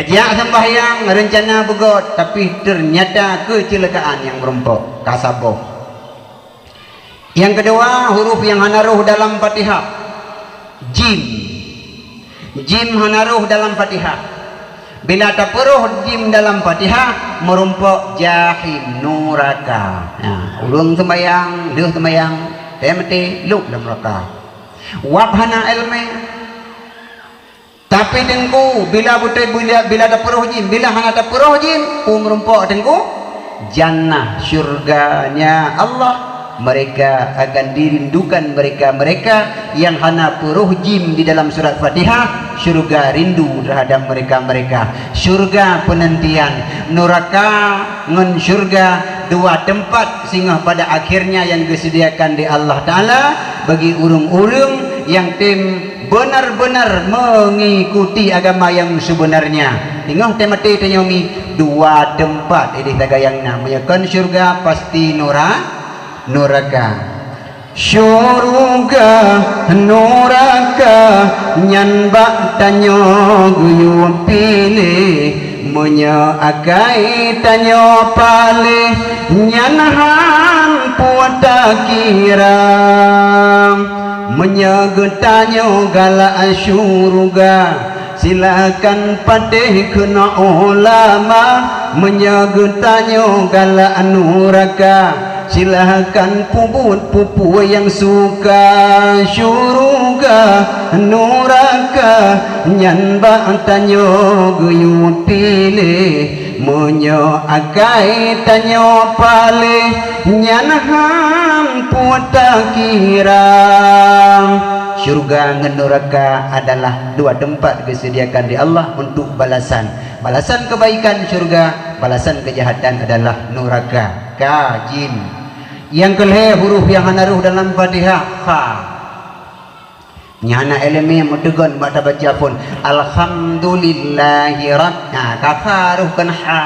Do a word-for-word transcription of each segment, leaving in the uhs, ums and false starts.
Jak sembahyang, rencana beugöt, tapi ternyata kecelakaan nyang meurumpok, ka saboh. Nyang keudua, huruf nyang hana roh dalam Fatihah, jim. Jim hana roh dalam Fatihah. Bila tapeuroh jim dalam Fatihah, meurumpok jahim, nuraka. Nah, ureuëng sembahyang, lheueh sembahyang, tém maté, lôk lam nuraka. Wab hana iéleumé. Tapi Teungku, bila beutôi, bila, bila tapeuroh jim, bila hana tapeuroh jim, peue meurumpok Teungku? Jannah, syurganya Allah. Mereka akan dirindukan mereka-mereka yang hana peuroh jim di dalam surat Fatihah, syurga rindu terhadap mereka-mereka. Syurga penantian, nuraka ngon syurga, dua tempat singoh pada akhirnya yang disediakan di Allah Ta'ala bagi ureuëng-ureuëng yang tem benar-benar mengikuti agama yang sebenarnya. Ingat teumaté tanyoe mi, dua tempat idéh tagayang na. Meunyoe kon syurga, pasti nura-, nuraka. Syurga, nuraka, nyan bak tanyoe geuyue piléh. Meunyoe akai tanyoe paléh, nyan han peue takira. Meunyoe geutanyoe galak syurga, silakan patéh keunoe ulama. Meunyoe geutanyoe galak nuraka, silakan peubuet peue-peue nyang suka. Syurga, nuraka, nyan bak tanyoe geuyue piléh. Meunyoe akai tanyoe paléh, nyan han peue takira. Syurga ngon nuraka adalah dua tempat geusediakan di Allah untuk balasan. Balasan kebaikan syurga, balasan kejahatan adalah nuraka. Ka, jim. Nyang keulhée huruf nyang hana roh dalam Fatihah, kha. Nyan na iéleumé meuteugon bak tabaca phon, "Alhamdulillahi rabb-," nah, ka kha roh kon ha,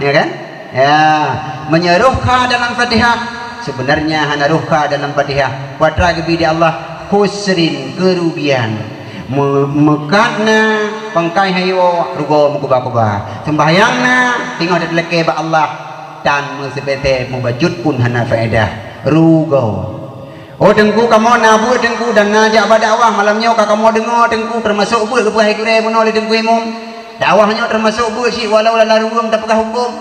ya kan? Ya, meunyoe roh kha dalam Fatihah, sebenarnya hana roh kha dalam Fatihah. Peue atra geubi di Allah, khusrin, kerugian. Me-, meukat na pangkai hayô, rugoe meukuba-kuba. Seumbahyang na, teungoh tatalakée bak Allah, tan meuseubeuté mubacut pun hana faedah. Rugoe. Oh Teungku, kamoe na beuet Teungku, dan na jak bak dakwah malam nyoe ka kamoe deungoe Teungku, teumasok beuet geupeugah gurée bunoe lé Teungku Imum. Dakwah nyoe teumasok beuet cit walau lam ruweueng tapeugah huköm.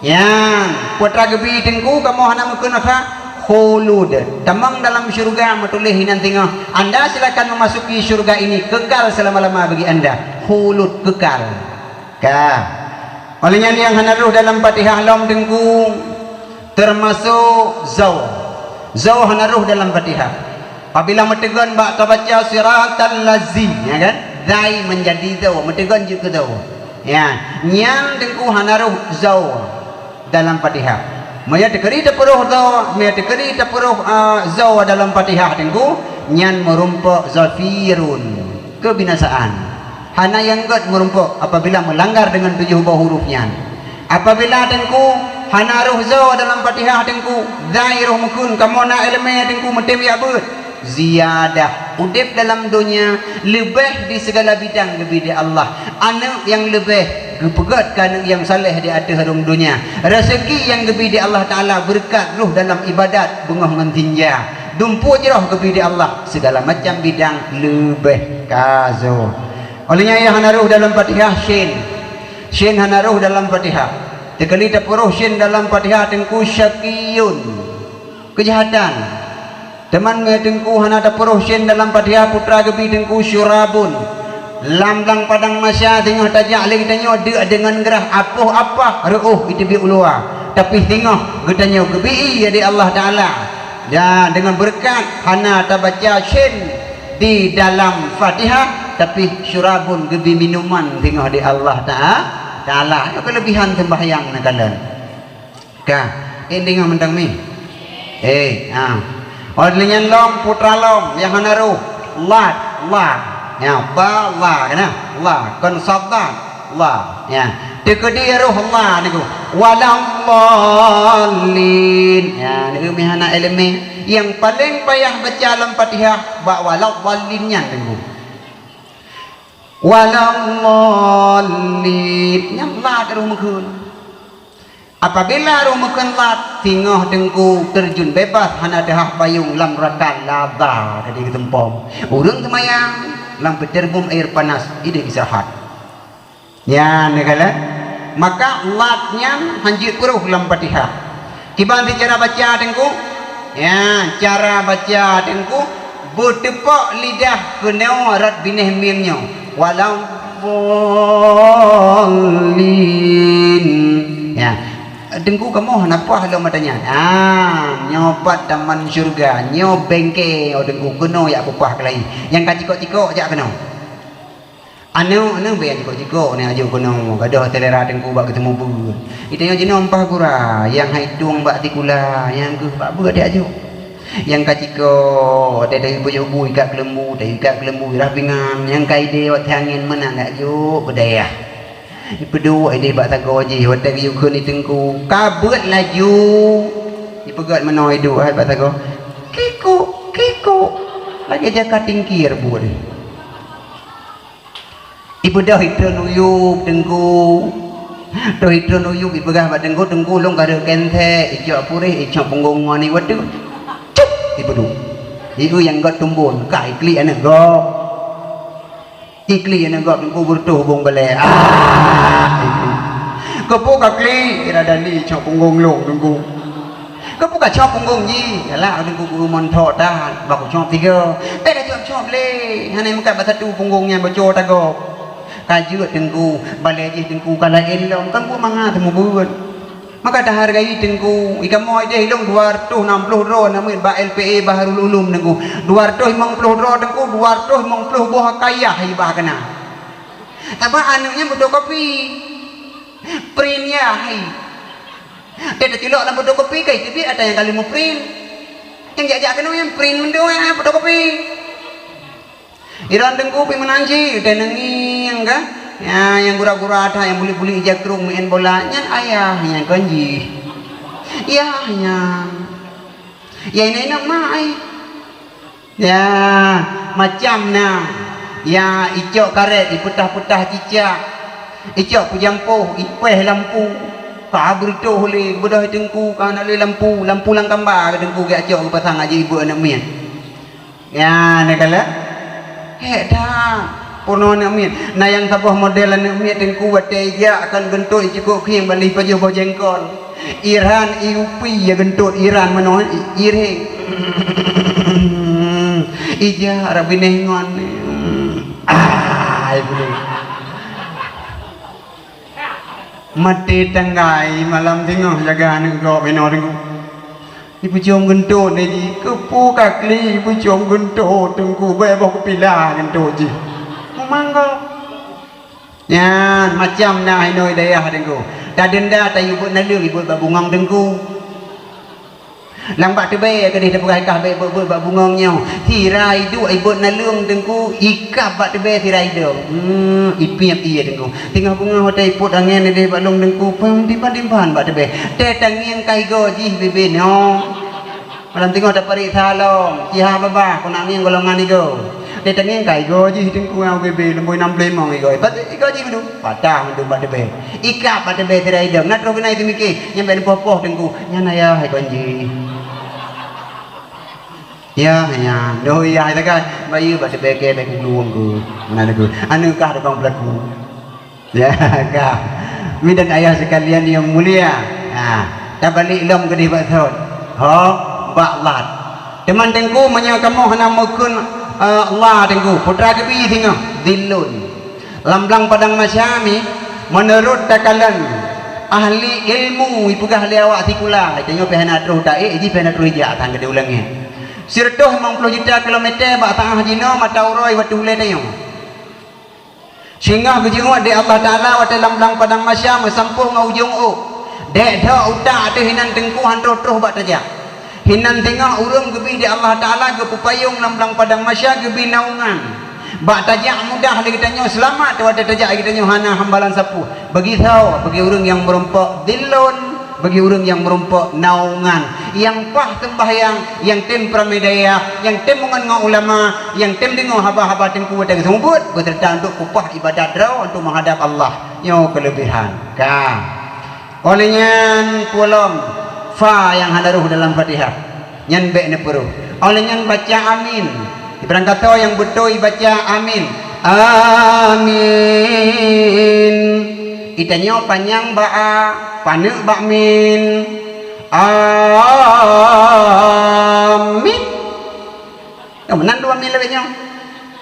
Nyan, peue atra geubi Teungku, kamoe hana meukeunong kha, khulud. Tamong dalam syeuruga meutuléh inan singoh, "Anda silakan memasuki syurga ini, kekal selama-lama bagi Anda." Khulud, kekal. Ka. Óh lheueh nyan nyang hana roh dalam Fatihah lom Teungku, teumasok zau. Zau hana roh dalam Fatihah. Apabila meuteugon bak tabaca siratal lazi, ya kan? Zai menjadi zau, meuteugon jeuet keu zau. Ya, nyan Teungku hana roh zau dalam Fatihah. Meunyoe teukeuri tapeuroh zau, meunyoe teukeuri tapeuroh, ah, zau dalam Fatihah Teungku, nyan meurumpok zafirun, kebinasaan. Hana nyang gét meurumpok apabila meulanggar deungon tujoh boh huruf nyan. Apabila Teungku hana roh zau dalam Fatihah Teungku, zai roh meukheun, kamoe na iéleumé Teungku, meutem jak beuet. Ziyadah, udeb dalam donya leubeh di sigala bidang geubi di Allah. Aneuëk nyang leubeh geupeugét keu aneuëk nyang saleh di ateueh rhueng donya. Raseuki nyang geubi di Allah Taala beureukat roh dalam iébadat beungoh ngon tinja. Dumpue jroh geubi di Allah, sigala macam bidang leubeh ka zau. Óh lheueh nyan nyang hana roh dalam Fatihah, syin. Syin hana roh dalam Fatihah. Teukeuli tapeuroh syin dalam Fatihah Teungku, syakiyun, keujahatan. Teuma meunyoe Teungku hana tapeuroh syin dalam Fatihah, peue atra geubi Teungku, syurabun. Lam blang padang mahsyar singoh tajak lé geutanyoe deuk deungon grah, apoh apah reuôh iteubiet u luwa. Tapi singoh geutanyoe geubi ie di Allah Taala. Dan deungon beureukat hana tabaca syin di dalam Fatihah, tapi syurabun geubi minuman singoh di Allah Taala. Taala. Nyoe keuleubihan seumbahyang neukalon. Ka, eh, deungoe mantong mi. Eh, ha. Óh lheueh nyan lom, peue atra lom, nyang hana roh. Lad, la. Ya, ba, la, kana? La, kon sad, la. Ya. Teukeudi roh la niku. Waladdallin. Ya, niku mi hana iéleumé. Nyang paleng payah baca lam Fatihah, bak waladdallin nyan niku. Waladhdallin. Nyan lat roh meukheun. Apabila roh meukheun lat, singoh teungku teurjun bebas hana teuhah payong lam raka lazah tadi geutumpom. Ureuëng seumayang lam peuteurmum air panas idéh istirahat. Nyan neukalon. Maka lat nyan hanjeuet peuroh lam Fatihah. Kiban cara baca teungku? Ya, cara baca teungku, beuteupok lidah keunoe rot binéh mim nyoe. Waladhdallin. Ya. Teungku kamoe hana paih lom mata nyan. Ah, nyoe pat taman syurga, nyoe bengke, oh teungku keunoe jak peupah keulayi. Nyang ka cikok-cikok jak keunoe. Aneuk, aneuk bèk jikok-jikok nyan aju keunoe, gadôh selera teungku bak geuteumu beuet. Geutanyoe jinoe mpah gura, nyang hai tueng bak sikula, nyang keuh bak beuet aju. Nyang ka cikok, watèe tayue peujoh bu ikat keuleumbu, tayue ikat keuleumbu, rah pingan, nyang ka idéh watèe angèn meunan dak jok beudayah. Ipeuduek idéh bak sagoe jih, watèe geuyue kheun di teungku, ka beuet laju. Ipeugöt meunoe iduek hai bak sagoe. Kikuk, kikuk. Lagèe jaka tingkir buet. Ibeudôh itreun uyueb teungku. Troh itreun uyueb ipeugah bak teungku, "Teungku, lôn ka rhot kensèk, icok puréh, icok punggong ngon ié watèe." Cup! Ipeudum. Ié nyang göt tumbon, ka iklik aneuk gob. Iklik aneuk gob teungku beureutoh bông balèe. Ah, iklik. Keupeue ka klik, ira dali icok punggong lôn teungku. Keupeue kacok punggong jih? Galak teungku guru monthok that, bah kucok tiga. Bèk kacok-cok lé, hana meukat bak satu punggong nyan boco tagob. Ka jeuet teungku, balèe jih teungku ka laén lom, kan buet mangat teumubeuet. Maka tahargai teungku, ikamoe idéh ilong dua ratus enam puluh droe na murit bak L P A Baharul Ulum teungku. Dua ratus limong puluh droe teungku, dua ratus limong puluh boh kayah ibah keuna. Sabab aneuk nyan fotokopi. Print yah hai. Teutilok lam fotokopi kai teubiet ata nyang ka lheueh muprint. Nyang jak-jak keunoe nyang print mandum nyang fotokopi. Iron teungku pi meunan cit, teuh neungieng ka. Ya, nyang gura-gura that, nyang bulik-bulik ija krung meu'en bola, nyan ayah nyan kon jih. Yah nyan. Ya, inong-inong mak ai. Ya, macam na. Ya, icok karet, ipeutah-peutah cicak. Icok peujampoh, ipèh lampu. Ka beureutoh lé, beudôh teungku, ka na lé lampu. Lampu lam kamba teungku geujak cok geupasang aja ibu aneuk miet. Ya, neukalon. Hék that. Peunoh aneuk miet. Na nyang saboh model aneuk miet teungku watèe ijak kan geuntot icukôp khieng ban lheueh pajoh boh jengkol. Iran iupi ya geuntot iran meunoe i-, iréng. Ijak rab binéh ngon. Ai bulu. Maté tanggai malam singoh jaga aneuk gob inoe teungku. Ipeucom geuntot lé jih, keupeue ka klik ipeucom geuntot teungku, bèk boh keupila geuntot jih. Meumanggob. Nyan macam na inoe dayah teungku. Tadenda tayue beuet naleueng ibeuet bak bungong teungku. Lam bak teubèe keudeh teupeugah ikah bèk beuet-beuet bak bungong nyoe. Sira iduek ibeuet naleueng teungku, ikab bak teubèe sira idong. Hmm, ipiep ié teungku. Teungoh beungoh watèe ipot angèn ideh bak lông teungku, peueng timpan-timpan bak teubèe. Teuh tangieng ka igoe jih bibé nyoe. Malam teungoh tapareksa lom, siha babah, keunan ngieng golongan igoe. Teuh tangieng ka igoe jih teungku ngon bibé, lumbôi nam ploh limong igoe. Pasti igoe jih beudôh. Patah mandum bak teubèe. Ikab bak teubèe sira idong. Na troh keunan teumiké, nyan bèk neupoh-poh teungku. Nyan ayah hai kon jih. Ya, ya. Doh ya, hai takai. Bayeue bak teubèe kèe bèk kuglueng keu. Meunan keu. Aneuk kah tukang peulaku. Ya, kah. Mi dan ayah sekalian yang mulia. Ha, tabalek lom keudeh bak sot. Ho, bak lat. Teuma teungku, meunyoe kamoe hana meukheun, eh, Allah teungku, putra geubi singoh, dhillun. Lam blang padang mahsyar mi, meunurot takalon ahli ilmu ipeugah lé awak sikula, tanyoe pih hana troh taék, jih pih hana troh ijak sang keudeh u langèt. Sireutôh limong ploh juta kilometer bak saáh jinoe mata uroe watèe ulèe tanyoe. Singoh geujeuet di Allah Taala watèe lam blang padang mahsyar meusampôh ngon ujông ôk. Dèk dok utak ateueh hinan teungku han troh-troh bak tajak. Hinan singoh ureueng geubi di Allah Taala geupeupayong lam blang padang mahsyar geubi naungan. Bak tajak mudah lé geutanyoe seulamat watèe tajak geutanyoe hana hambalan sapeue. Bagi soe, bagi ureueng nyang meurumpok dhillun Bagi ureuëng nyang meurumpok naungan, nyang paih seumbahyang, nyang tem peuramé dayah, nyang tem meungon ngon ulama, nyang tem deungoe haba-haba teungku watée geuseumeubeuet, beuseureuta untuk peupah iébadat droe untuk meuhadab Allah. Nyoe keuleubehan. Ka. Óh lheueh nyan peue lom fa nyang hana rhoh dalam Fatihah. Nyan bék neupeurôh. Óh lheueh nyan baca amin. Ibarang kata nyang beutôi baca amin. Amin. Itanyoe panyang bak a, paneuk bak min. Amin. Ka meunan dua min lagée nyoe.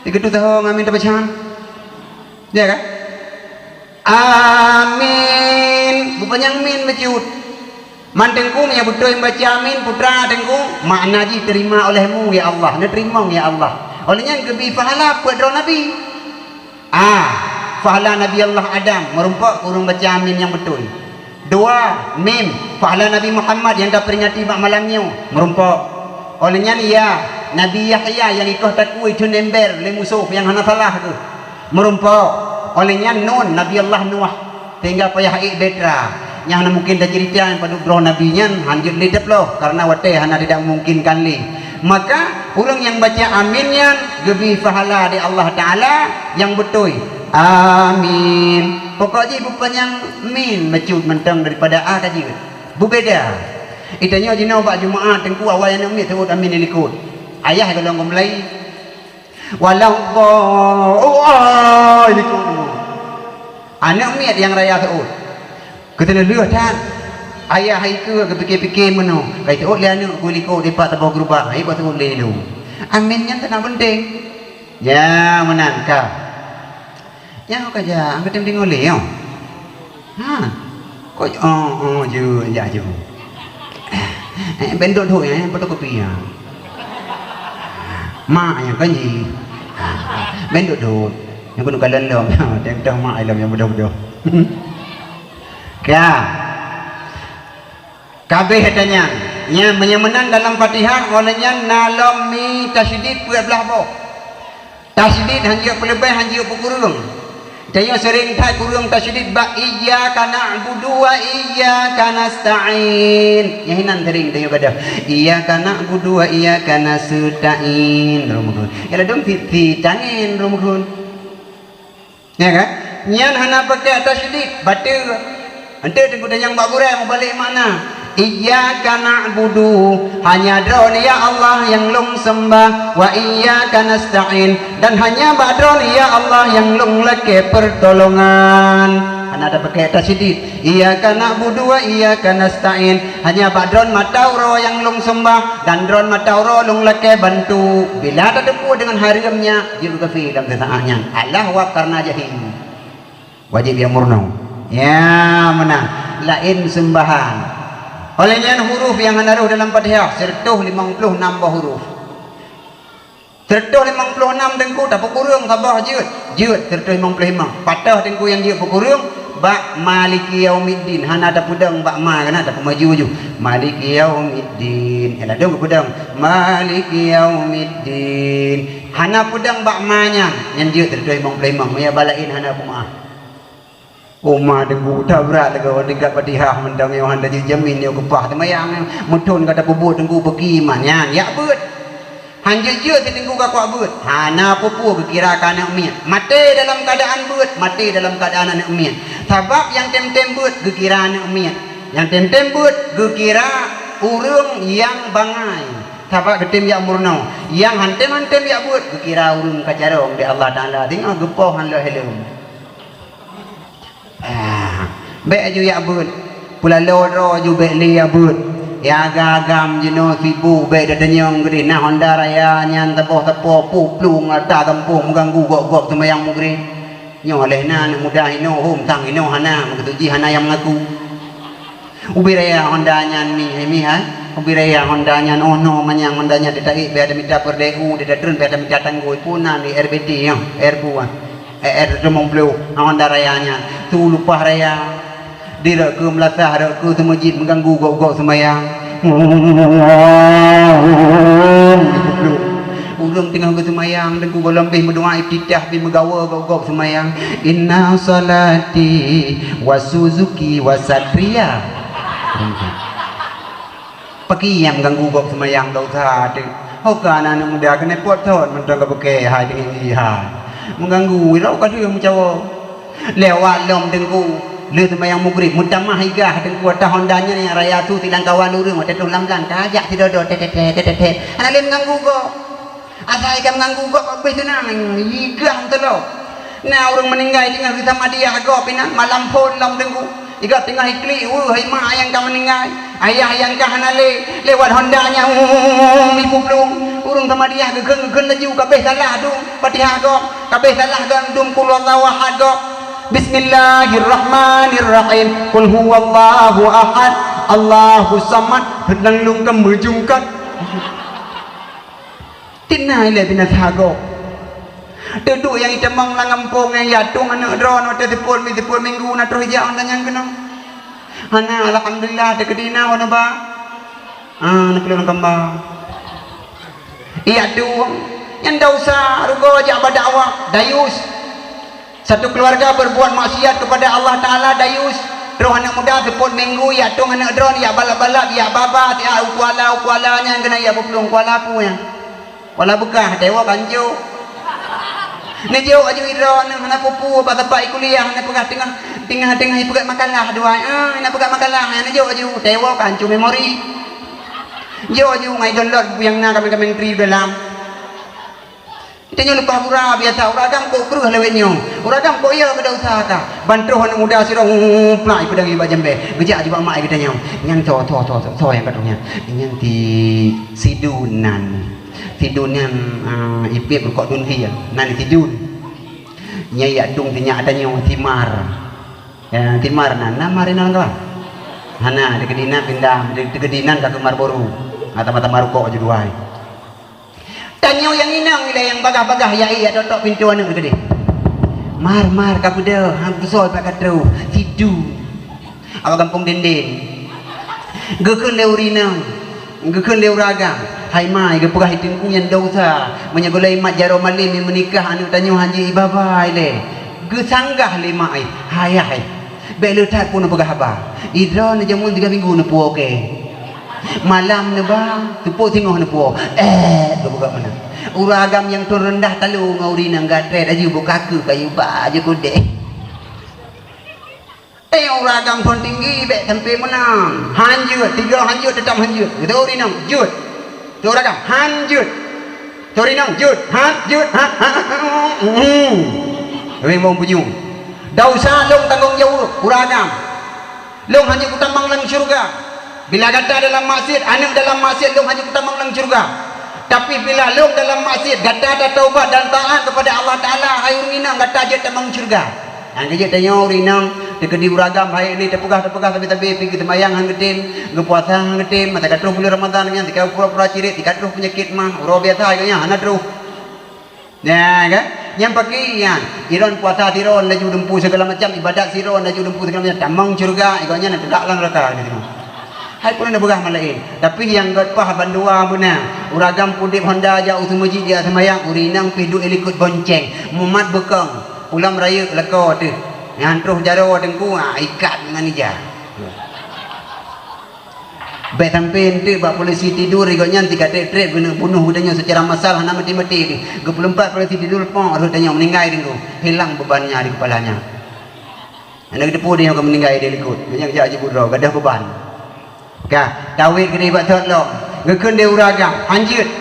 Sigoe teuk saho ngon amin tabaca. Ya kan? Amin. Bupanyang min bacut. Man teungku, meunyoe beutôi baca amin, putra teungku, makna jih terima olehmu, ya Allah, neuteurimong, ya Allah. Óh lheueh nyan geubi pahala peuet droe nabi. A, pahala Nabi Allah Adam, meurumpok ureuëng baca amin nyang beutôi. Dua, mim, pahala Nabi Muhammad nyang taperingati bak malam nyoe, meurumpok. Óh lheueh nyan ya, Nabi Yahya nyang ikoh takue iteun ember lé musoh nyang hana salah geuh. Meurumpok. Óh lheueh nyan nun, Nabi Allah Nuh, sehingga payah ék bahtera. Nyang hana mungkin taceurita padub droe nabi nyan, hanjeuet lé taploh, karena watée hana tidak memungkinkan lé. Maka, ureuëng nyang baca amin nyan geubi pahala di Allah Taala nyang beutôi. Amin. Pokok jih bupanyang min bacut mantong daripada a ka jeuet. Beubeda. Itanyoe jinoe bak Jumaat teungku awai aneuk miet seuôt amin di likot. Ayah golom geumulai. Walau dho-, oh, likot. Aneuk miet nyang raya seuôt. Keuteuleuh that. Ayah hai keue geupike-pike meunoe. Kai seuôt lé aneuk ku likot dipat saboh geurubak. Hai bak seuôt lé lôn. Amin nyan teunang penting. Ya, meunan ka. Nyang ka jak, angkat tem deungoe lé nyoe. Ha. Kok, oh, oh, jeuet, jak jeuet. Eh, ben dot-dot, eh, fotokopi, ya. Mak nyang kan ji. Ben dot-dot. Nyang keuneuk kalon lom. Teuntang mak ilom nyang beudôh-beudôh. Ka. Kabeh ata nyan. Nyan, meunyoe meunan dalam Fatihah, óh lheueh nyan na lom mi tasydid peuet blaih boh. Tasydid hanjeuet peuleubeh, hanjeuet peukureueng. Tanyoe seuring that kureueng tasydid bak iyyaka na'budu wa iyyaka nasta'in. Nyang hinan seuring tanyoe gadoh. Iyyaka na'budu wa iyyaka nasta'in. Rumeukheun. Ya ladom si, si tangen rumeukheun. Ya kan? Nyan hana pakai tasydid, bateue. Enteuk teungku tanyong bak gurée meubalek makna. Iyyaka na'budu, hanya Droeneuh ya Allah nyang lôn seumah, wa iyyaka nasta'in, dan hanya bak Droeneuh ya Allah nyang lôn lakée peurtolongan. Hana ada pakai tasydid. Iyyaka na'budu wa iyyaka nasta'in. Hanya bak Droeneuh mata uroe nyang lôn seumah, dan Droeneuh mata uroe lôn lakée bantu. Bila tateupeue deungon hareuem nyan, jeuet keu kafé lam saát nyan. Allah wa karna jahil. Wajéb nyang meurunoe. Ya, meunan. Laén seumbahan. Óh lheueh nyan huruf nyang hana rhoh dalam Fatihah, siratoh limong ploh nam boh huruf. Siratoh limong ploh nam teungku tapeukureueng saboh jeuet. Jeuet siratoh limong ploh limong. Patah teungku nyang jeuet peukureueng bak maliki yaumiddin. Hana tapeudong bak ma, keunan tapeumaju ju. Maliki yaumiddin. Ya ladom geupeudong. Maliki yaumiddin. Hana peudong bak ma nyan. Nyan jeuet siratoh limong ploh limong. Meunyo bak laén hana peumeu'ah. Uma teungku, that brat lagée ureuëng tingkat Fatihah mantong nyoe hana jeuet jamin nyoe keupah teumayang nyoe. Meuthon gata peubuet teungku beuki iman nyan, yak beuet. Han jeuet-jeuet si teungku ka kuak beuet. Hana peue-peue geukira ka aneuk miet. Maté dalam keuadaan beuet, maté dalam keuadaan aneuk miet. Sabab nyang tem-tem beuet geukira aneuk miet. Nyang tem-tem beuet geukira ureuëng nyang bangai. Sabab geutem jak meurunoe. Nyang han tem-han tem jak beuet geukira ureuëng ka carông di Allah Taala. Teungoh geupoh han lheueh lom. Ah, bék aju jak beuet. Peulaloe droe aju bék lé jak beuet. Ya agam-agam jinoe sibuk bék tatanyong keudeh na honda raya nyan saboh sapo pup plueng ata gampông meuganggu gob-gob seumayang Maghrib. Nyoe lheueh na aneuk muda inoe hom sang inoe hana, meukeusut jih hana nyang meungaku. Ubé raya honda nyan mi hai mi hai. Ubé raya honda nyan oh noe manyang honda nyan teuta ék bék tamita peureudée u, teuta treun bék tamita tanggôi. Peue nan di R B T nyoe, R B T. Eh, eh, limong ploh, honda raya nyan. Tu lupah raya. Di rot keu meulasah, rot keu seumeujid meuganggu gob-gob seumayang. Ureuëng teungoh geuseumayang, teungku goh lom pih meudoa iftitah pih meugawa gob-gob seumayang. Inna salati wa suzuki wa satria. Pakriban meuganggu gob seumayang, dosa teuh. Ho ka aneuk muda keuneuk pot thon mantong ka beukée hai teungoh jihai. Meuganggu, irau ka deuh meucawo. Lewat lom Teungku, lheueh seumayang Maghrib, meutamah i gah Teungku, ata honda nyan nyang raya su silang kawan ureueng, watée troh lam blang, ka jak sidroe-droe, tet-tet-tet, tet-tet-tet. Hana lé meuganggu gob. Asai ka meuganggu gob, habéh seunang, i gah meuteulok. Na ureueng meuninggai teungoh geusamadiah gob inan, malam phon lom Teungku. I gob teungoh iklik, "Weueh, hai mak nyang ka meuninggai, ayah nyang ka hana lé, lewat honda nyan, wuh, ipuplueng." Ureueng samadiah geukheun-geukheun laju, ka abéh salah dum Fatihah gob, ka abéh salah gob dum Qul Huwallahu Ahad gob. Bismillahirrahmanirrahim. Qul Huwallahu Ahad, Allahus Samad. Heuet lang lôn ka meujungkat. Tina ilée binasa gob. Teuduek nyang itamong lam gampông nyan, yak tueng aneuk droeneuh watée seupôt mi-, seupôt minggu na troh ijak ngon tanyong keunoe. Hana, alhamdulillah, teukeudi na wan ba. Ah, na peuleueh lam kamba. Yak tueng, nyan desya, rugoe jak bak dakwah, dayus. Satu keluarga berbuat maksiat kepada Allah Taala, dayus. Troh aneuk muda seupôt minggu, yak tueng aneuk droeneuh, yak balap-balap, yak baba, yak u kuala, u kuala nyan keunan yak peuplueng, kuala peue nyan? Kuala beukah, teuwoe ka neujok. Neujok aju i droeneuh, hana peue-peue, bak teumpat i kuliah, hana peugah teungoh, teungoh, teungoh ipeugét makalah dua. Ah, hana peugét makalah, neujok aju, teuwoe ka hancô memori. Jok aju ngon i download buku nyang na kaméng-kaméng tri dalam. Tanyoe leupah gura, biasa ureueng agam kok kreueh lawét nyoe. Ureueng agam kok iya keu desya ka. Ban troh aneuk muda sidroe, plak, ipeudong i bak jambée. Geujak aju bak mak geutanyoe. Nyan tho, tho, tho, tho, tho nyang ka troh nyan. Nyan si, si Dun nan. Si Dun nyan, ah, ipiep rukok dun hi. Nan si Dun. Nyan yak tueng si nyak tanyoe, si Mar. Ya, si Mar nan. Na Mar inan ka? Hana, teukeudi nan pindah, teukeudi nan ka keu Marlboro. Mata-mata rukok aju dua. Tanyoe nyang inong ilée nyang bagah-bagah, ya, ya, tok-tok pintoe aneuk teukeudi. Mar, Mar, ka peudeuh, han peusôi pat ka troh. Si Dun. Awak gampông Denden. Geukheun lé ureueng inong, geukheun lé ureueng agam. Hai mai, geupeugah i teungku nyan desya. Meunyoe gohlom mat jaroe malem nyang meunikah aneuk tanyoe han jeuet i baba ilée. Geusanggah lé mak ai. Hai, hai. Bék le that phon neupeugah haba. I droeneuh jameun tiga minggu neupuwoe kée. Malam neuba, teupok singoh neupuwoe. Eh, geupeugah meunan. Ureueng agam nyang thon reundah talo ngon ureueng inong gatrét aju bukak keu kayue ba aju kudeh. Eh, ureueng agam thon tinggi bék sampoe meunan. Han jeuet, tiga han jeuet, teutab han jeuet. Geutanyoe ureueng inong, jeuet. Teu ureueng agam, han jeuet. Teu ureueng inong, jeuet. Han jeuet, han, han, han, han. Hmm. Wéh mong punyueng. Desya lôn tanggong jaweueb, ureueng agam. Lôn hana kutamong lam syeuruga. Bila gata dalam maksiat, aneuk dalam maksiat, lôn hana kutamong lam syeuruga. Tapi bila lôn dalam maksiat, gata tataubat dan taat kepada Allah Taala, hai ureueng inong, gata jeuet tamong syeuruga. Nyang keujeuet tanyoe ureueng inong, teukeudi ureueng agam hai lé tapeugah-tapeugah sabe-sabe pih geuseumayang han geutem, geupuasa han geutem, masa ka troh buleuen Ramadhan nyan, sika pura-pura cirét, sika troh peunyakét mah, uroe biasa nyan hana troh. Nyan kan? Nyan pakriban nyan, iron puasa sidroe laju dumpeue segala macam, ibadat sidroe laju dumpeue segala macam, tamong syeuruga, igoe nyan teudak lam neuraka. Hai pun neupeugah malaén, tapi nyang gét paih bandua beuna. Ureueng agam peuudeb honda jak u seumeujid jak seumayang, ureueng inong pih duek i likot bonceng, mumat beukong. Pulang rayeuk lakoe teuh. Nyang troh jaroe teungku, ah, ikat ngon ija. Bék sampoe enteuk bak polisi tidur, gobnyan sigatreb-treb keuneuk bunoh geutanyoe secara massal hana maté-maté teuh. Geupeulumpat polisi tidur, pong, rhot tanyoe meuninggai teungku. Hilang bebannya di kepalanya. Hana geuteupeue tanyoe ka meuninggai di likot. Gobnyan geujak jibeuet droe, gadôh beuban. Ka, tawét keudeh bak thot lom. Geukheun lé ureueng agam, hanjeuet.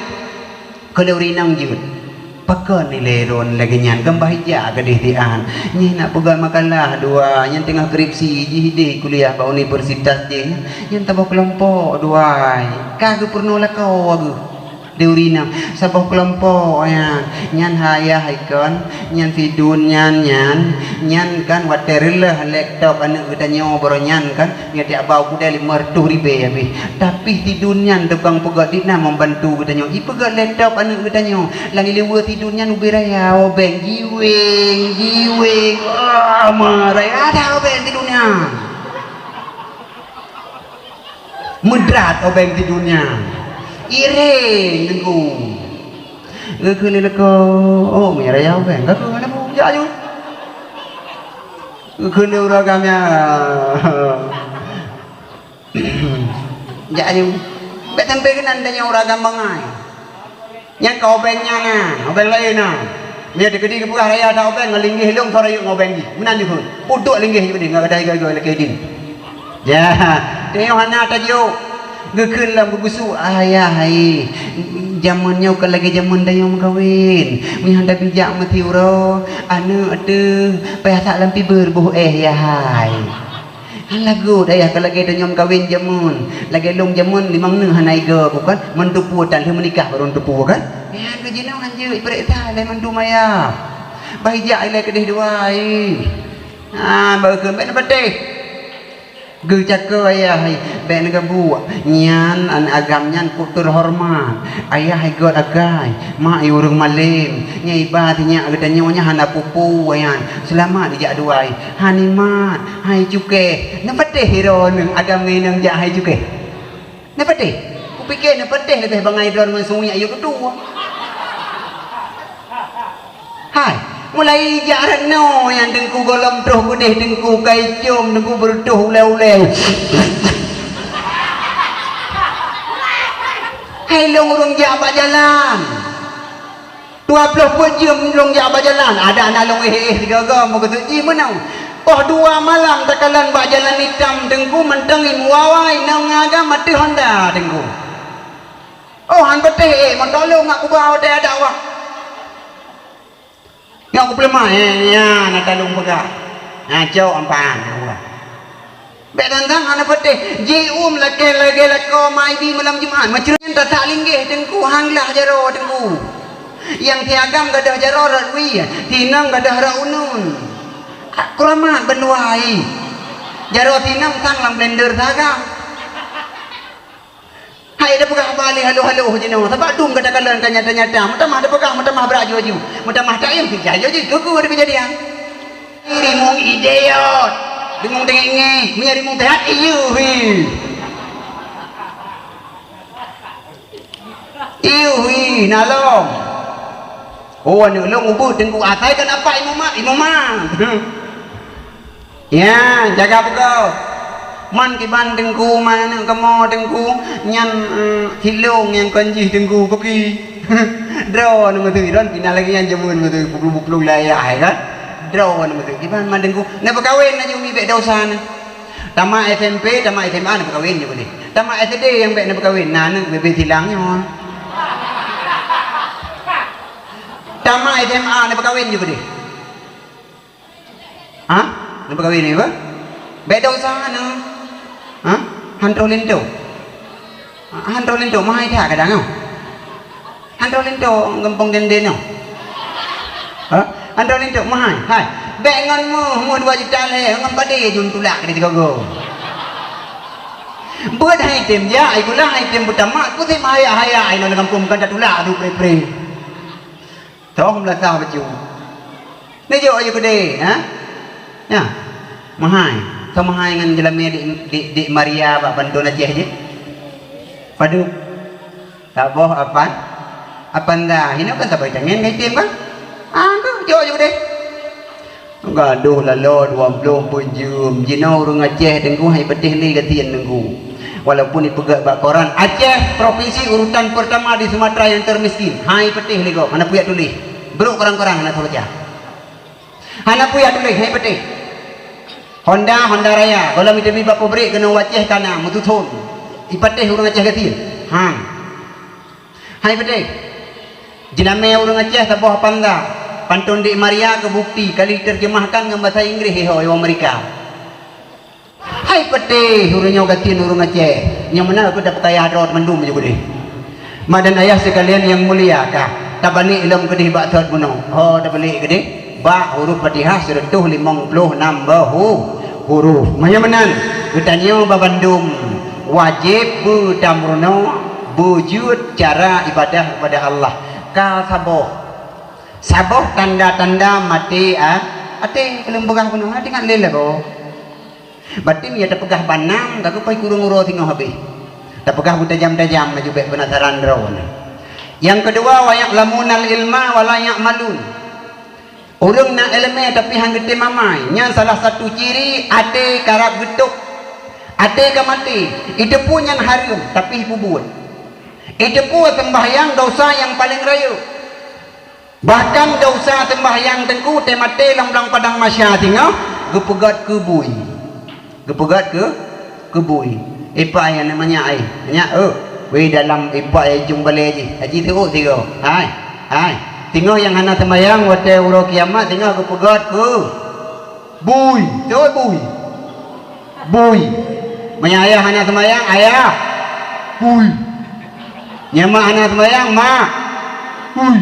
Kheun lé ureueng inong jeuet. Pakon ilée droen lagée nyan, gam bah ijak keudeh siat. Nyan nak peugah makalah dua, nyan teungoh skripsi jih ideh kuliah bak universitas jih. Nyan saboh keulompok dua. Ka geupeurunoe lakoe geuh. Lé ureueng inong, saboh keulompok nyan. Nyan hai yah ikon, nyan si Dun nyan, nyan. Nyan kan watée reuloh laptop aneuëk geutanyoe baroe nyan kan. Nyoe tiak bau keudeh lima reutôh ribée habéh. Tapi si Dun nyan tukang peugét dikna membantu geutanyoe. Ipeugét laptop aneuëk geutanyoe. Lam ileue si Dun nyan ubé raya, obeng, jiweng, jiweng. Ah, ma raya ada obeng si Dun nyan. Meudrat obeng si Dun nyan. Iréng teungku. Geukheun lé lakoe, oh, mi raya obeng. Ka keuh hana peue jak aju. Geukheun lé ureueng agam nyan. Jak aju. Bèk sampai keunan tanyoe ureueng agam bangai. Nyang ka obeng nyan na, obeng laén na. Meunyoe teukeudi geupeugah raya that obeng ngon linggih lôn, soe rayeuk ngon obeng jih. Meunan jih phon. Peuduek linggih jih ngon gadai-gadai lakèe dien. Ya, tanyoe hana tajok. Geukheun lam geugusu, ayah hai. Jameun nyoe ka lagèe jameun tanyoe meukawen. Meunyoe hana bijak meusiuroe, aneuk teuh payah sak lam tibeue boh éh, ya hai. Lagot ayah ka lagèe tanyoe meukawen jameun. Lagèe lôn jameun limong neuh hana igoe, bukan? Meutupeue tan lheueh meunikah barô tupeue, kan? Nyan keuh jinoe hanjeuet ipareksa lé mandum ayah. Bah ijak ilèe keudeh dua, eh. Ah, bah kheun bèk neupatéh. Geucakeu ayah, eh, bèk neugeubuek. Nyan aneuk agam nyan kok teuhoreumat. Ayah igöt akai, mak i ureueng malém. Nyan iba sinyak geutanyoe nyan hana peue-peue nyan. Seulamat ijak dua, eh. Hanimat, hai cukéh. Neupatéh droeneuh agam ngon inong jak hai cukéh. Neupatéh. Kupiké neupatéh leubeh bangai droe ngon sungiek ayeuek tutoe. Hai, mulai jak rot noe nyan Teungku gohlom troh keudeh Teungku ka icôm Teungku beureutoh ulèe-ulèe. Hai lôn ureueng jak bak jalan. Dua ploh peuet jeuem lôn jak bak jalan, adak na lôn éh-éh sigoe-goe meukeusut jih meunoe. Poh dua malam takalon bak jalan itam Teungku mantong imuwawa inong ngon agam ateueh honda Teungku. Oh, han patéh éh, mantong lôn ngak kuba watèe adak wah. Ngak kupeuleumah, eh, nyan ata lôn peugah. Nyan cok ampan, Allah. Bèk tantang hana patéh. Jiôm lakèe lagèe lakoe maibi malam Jumat. Macam nyan tasak linggih Teungku, han glah jaroe Teungku. Nyang si agam gadôh jaroe rot wie, si inong gadôh rot uneuen. Kuramat bandua hai. Jaroe si inong sang lam blender si agam. Hai tapeugah haba lé haloh-haloh jinoe, sabab dum gata kalon ka nyata-nyata. Meutamah tapeugah, meutamah brat aju-aju. Meutamah taém, sijak aju-aju, keuku ada keujadian. Rimueng idiot. Rimueng teungét-ngét. Meunyoe rimueng seuhat, iyuh hi. Iyuh hi, na lom. Oh, aneuk lôn ubeut Teungku, asai kan apa imumat, imumat. Ya, jaga beugöt. Man kiban Teungku, man aneuk kamoe Teungku, nyan, eh, silong nyang kon jih Teungku, koki. Droeneuh meuteui, droeneuh pih na lagèe nyan jameun meuteui, buklueng-buklueng layah, ya kan? Droeneuh meuteui, kiban man Teungku. Neupeukawen laju mi bèk dosa neuh. Tamat S M P, tamat S M A neupeukawen nyoe deh. Tamat S D nyang bèk neupeukawen, na aneuk bebe silang nyoe. Tamat S M A neupeukawen nyoe deh. Ha? Neupeukawen nyoe, bah? Bèk dosa neuh. Ha? Han troh linto. Han troh linto, mahai that kadang, oh. Han troh linto gampông dendeng nyoe. Ha? Han troh linto, mahai. Hai. Bèk ngon meuh, meuh dua juta lhèe, ngon padé jeuem tulak di sigoe-goe. Beuet hai tem jak, ai gula hai tem beutamat, kusém hayak-hayak ai ngon gampông kan tatulak adu pre-pre. Troh meulasah bacut. Neujok aju keudeh, ha? Nyan. Meuhai. Soe meuhai ngon jeulamé dik, dik, dik Maria bak Banten Aceh jih? Padub. Saboh apan, apan dah. Hino kan sabai tangen ka item kan? Ah, tu, jok aju keudeh. Gadoh laloe dua ploh peuet jeuem. Jinoe ureueng Aceh Teungku hai patéh lé gasien Teungku. Walaupun ipeugah bak koran, Aceh provinsi urutan pertama di Sumatera yang termiskin. Hai patéh lé gob, hana peue jak tuléh. Brok koran-koran hana teubaca. Hana peue jak tuléh, hai patéh. Honda, Honda Raya, gohlom iteubiet bak pabrik keunoe u Aceh ka na, meututhon. Ipatéh ureueng Aceh gasien. Han. Hai patéh. Jeulamé ureueng Aceh saboh panda. Pantôn dik Maria keu bukti ka lheueh terjemahkan ngon basa Inggréh ihoe u Amerika. Hai patéh ureueng nyoe gasien ureueng Aceh. Nyang meunan keuh tapeukaya droe mandum aju keudeh. Mak dan ayah sekalian yang mulia kah, tabalek lom keudeh bak thot bunoe. Ho tabalek keudeh. Bak huruf Fatihah sireutoh limong ploh nam boh hu-, huruf. Meunyoe meunan, geutanyoe babandum wajéb beutameurunoe beujeuet cara ibadah kepada Allah. Ka saboh. Saboh tanda-tanda maté a-, até, keu lôn peugah bunoe, até ngat lé lagoe. Batin ya tapeugah banam, ka keupai kureueng uroe singoh habéh. Tapeugah beutajam-tajam laju bèk peunasaran droeneuh. Nyang keudua, wa ya'lamunal ilma wa la ya'malun. Ureueng na ileumèe tapi han geutem amai, nyan salah satu ciri até karab geutôb. Até ka maté, iteupeue nyan hareuem, tapi ipeubuet. Iteupeue seumbahyang desya nyang paleng rayeuk. Bahkan desya seumbahyang teungku teumaté lam, lam padang mahsyar singoh, geupeugét keu bui. Geupeugét keu, keu bui. Ipak nyang na manyak ai. Manyak, eh. Weh, dalam ipak nyang ujong balée jih. Aji teuôt sigoe. Hai. Hai. Singoh nyang hana seumbahyang watée uroe kiamat, singoh geupeugét keu bui. Teuôt bui. Bui. Meunyo ayah hana seumbahyang, ayah. Bui. Nyo mak hana seumbahyang, mak. Bui.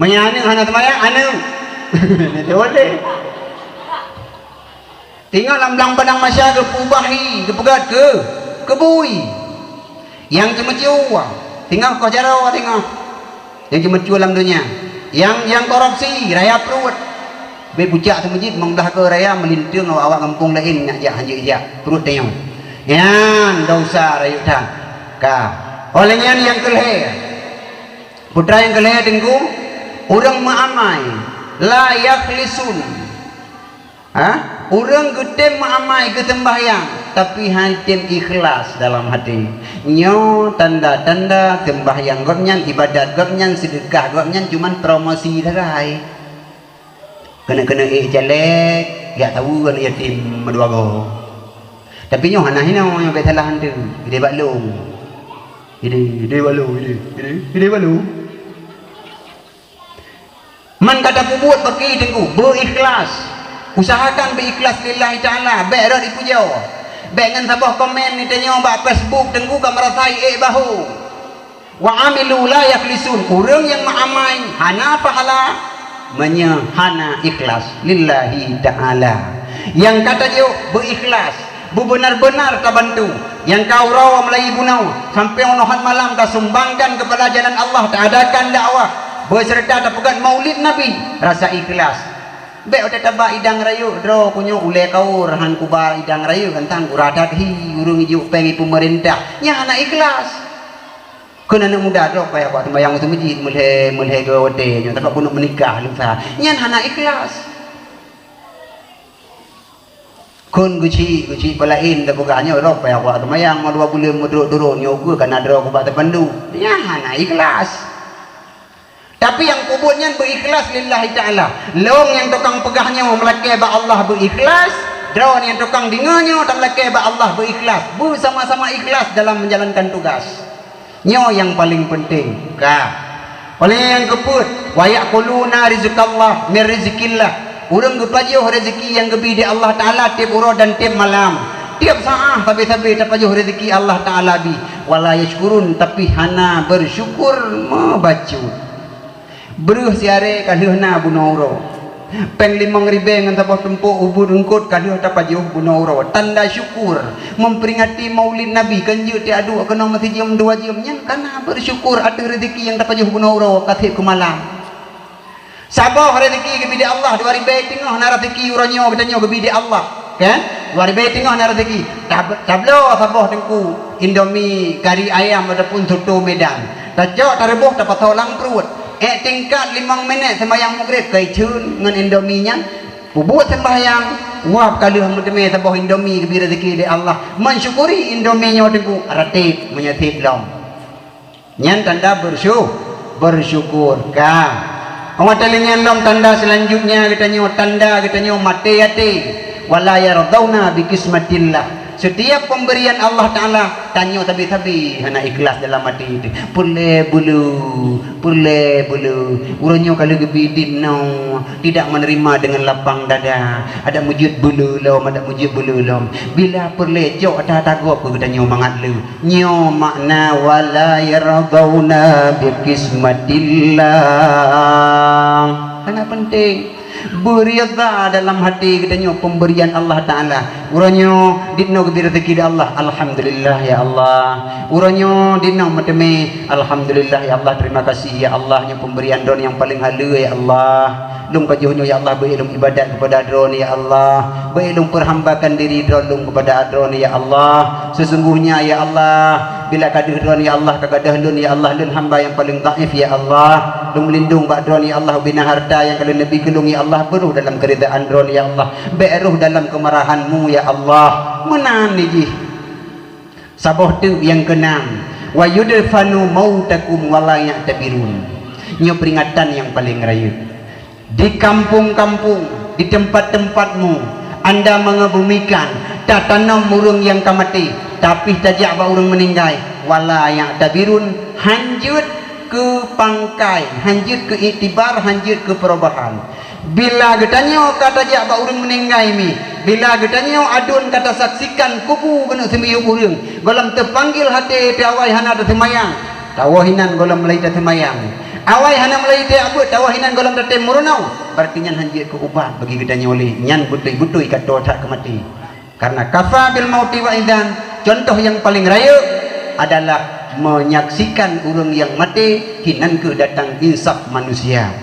Meunyo aneuk hana seumbahyang, aneuk. Teuôt lé. Singoh lam, lam padang mahsyar geupeubahi, geupeugét keu, keu bui. Nyang ceumeucue, singoh koh jaroe singoh. Nyang ceumeucue lam donya. Nyang, nyang korupsi, raya pruet. Bèk pucak teumeujeuet, meundah keu raya meulinteueng awak-awak gampông laén nak jak, hanjeuet jak. Pruet tanyoe. Nyan desya rayeuk that. Ka. Óh lheueh nyan nyang keu lhèe. Peue treuk nyang keu lhèe teungku, ureuëng meuamai, la yakhlisun. Ha? Ureuëng geutem meuamai, geuseumbahyang, tapi han tem ikhlas dalam hati. Nyoe tanda-tanda seumbahyang gobnyan, ibadat gobnyan, seudeukah gobnyan cuman promosi sagai. Keuneuk-keuneuk ék caleg, jak taweue aneuk yatim meudua goe. Tapi nyoe hana hinoe, nyoe bèk salah hantu. Idéh bak lôn. Idéh, idéh bak lôn, idéh, idéh, idéh bak lôn. Man ka tapeubuet bak kiri teungku, beu ikhlas. Usahakan beu ikhlas lillahi ta'ala, bèk rot ipujoe. Bèk ngon saboh komen geutanyoe bak Facebook teungku ka meurasa ék bahô. Wa amilu la yakhlisun, ureuëng nyang meuamai hana pahala meunyoe hana ikhlas lillahi ta'ala. Nyang ka tajok beu ikhlas. Beubeunar-beunar tabantu nyang ka uroe meulayeue bunoe sampoe unoe hot malam tasumbangkan keupada jalan Allah, taadakan dakwah, beuseureuta tapeugét maulid Nabi rasa ikhlas. Bèk watèe taba idang rayeuk droe, ku nyoe ulèe kaur han kuba idang rayeuk, gantang gura that hi ureuëng ijok péng i peumeurintah, nyan hana ikhlas. Kheun aneuk muda droe payah bak seumayang u meuseujid meulhèe, meulhèe dua watèe nyoe, sabab keuneuk meunikah leusa, nyan hana ikhlas. Kheun geuchik, geuchik peulaén tapeugah nyoe lom payah kuat seumayang, meudua buleuen meudurot-durot nyoe ukeue kana droe kuba teupeundu. Nyan hana ikhlas. Tapi nyang peubuet nyan beu ikhlas lillahi ta'ala. Lôn nyang tukang peugah nyoe meulakèe bak Allah beu ikhlas, droe nyang tukang deungö nyoe tameulakèe bak Allah beu ikhlas. Beusama-sama ikhlas dalam menjalankan tugas. Nyoe nyang paleng peunteng. Ka. Óh lheueh nyan nyang keupeuet, wa ya'kuluna rizqallah min rizqillah. Ureuëng geupajoh rezeki nyang geubri di Allah Ta'ala tieb uroe dan tieb malam. Tieb saát sabe-sabe tapajoh rezeki Allah Ta'ala bi. Wala yashkurun, tapi hana bersyukur meubacut. Breuh siaré ka lheueh na bunoe uroe. Péng limong ribèe ngon saboh tumpôk ubeut eungkôt ka lheueh tapajoh bunoe uroe. Tanda syukur, memperingati Maulid Nabi, kon jeuet tiek aduek keunoe meusijeum dua jeum, nyan kana bersyukur ateueh rezeki nyang tapajoh bunoe uroe ka seb keu malam. Saboh rezeki geubri di Allah, dua ribèe teungoh na rezeki uroe nyoe geutanyoe geubri di Allah, kan? Dua ribèe teungoh na rezeki. Tab-, tabloe saboh teungku Indomie kari ayam ataupun soto Medan. Tacok, tareubôh, tapasoe lam pruet. Ék tingkat limong minèt seumayang Maghrib, kaiceuen ngon Indomie nyan. Peubuet seumbahyang, wab ka lheueh meuteumé saboh Indomie geubri rezeki lé Allah. Mensyukuri Indomie nyoe teungku, ratéb meunyoe seb lom. Nyan tanda bersyu-, bersyukur. Ka. Óh watèe lheueh nyan lom tanda seulanjutnya geutanyoe, tanda geutanyoe maté yatim. Wala yardauna bi qismatillah. Setiap pemberian Allah Ta'ala, tanyoe sabe-sabe hana ikhlas dalam até teuh. Peureulèe beuleu, peureulèe beuleu. Uroe nyoe ka lheueh geubri dit nyoe, tidak menerima dengan lapang dada. Adak meujeuet beuleu lom, adak meujeuet beuleu lom. Bila peureulèe cok ata-ata gob keu geutanyoe mangat lé. Nyoe makna wala yardauna bi qismatillah. Sangat penting. Beuridha dalam hati geutanyoe pemberian Allah Ta'ala. Uroe nyoe, dit nyoe geubri rezeki di Allah. Alhamdulillah, ya Allah. Uroe nyoe, dit nyoe meuteumé. Alhamdulillah, ya Allah. Terima kasih, ya Allah. Nyoe pemberian droeneuh nyang paleng haleue, ya Allah. Lôn pajoh nyoe, ya Allah, beu lôn ibadat keupada Droeneuh, ya Allah. Beu lôn peuhambakan diri droe lôn keupada Droeneuh, ya Allah. Sesungguhnya, ya Allah, bila ka deuh Droeneuh, ya Allah, ka gadôh lôn, ya Allah, lôn hamba nyang paleng dhaif, ya Allah. Lôn meulindong bak Droe, ya Allah, ubena harta nyang ka Lôn neubri keu lôn, ya Allah, beuroh dalam keuridaan Droe, ya Allah, bék roh dalam keumarahan-Mu, ya Allah. Meunan jih. Saboh teuk nyang keunam, "Wa yudfanu mautakum wa la ya'tabirun." Nyoe peringatan nyang paleng rayeuk. Di kampung-kampung, di tempat-tempatmu, anda mengebumikan, tatanom ureuëng nyang ka maté, tapi tajak bak ureuëng meuninggai, wa la ya'tabirun, hanjeuet keu pangkai, hanjeuet keu iktibar, hanjeuet keu perubahan. Bila geutanyoe ka tajak bak ureuëng meuninggai mi, bila geutanyoe aduen ka tasaksikan kubu keuneuk seumiyueb ureuëng, gohlom teupanggil até teuh awai hana taseumayang, tawoh inan gohlom mulai taseumayang. Awai hana mulai tajak beuet, tawoh inan gohlom tatem meurunoe, berarti nyan hanjeuet keu ubat bagi geutanyoe lé, nyan beutôi-beutôi ka toe that keu maté. Karena kafa bil mauti wa'idan, contoh nyang paleng rayeuk adalah menyaksikan ureuëng nyang maté, hinan keuh datang insaf manusia.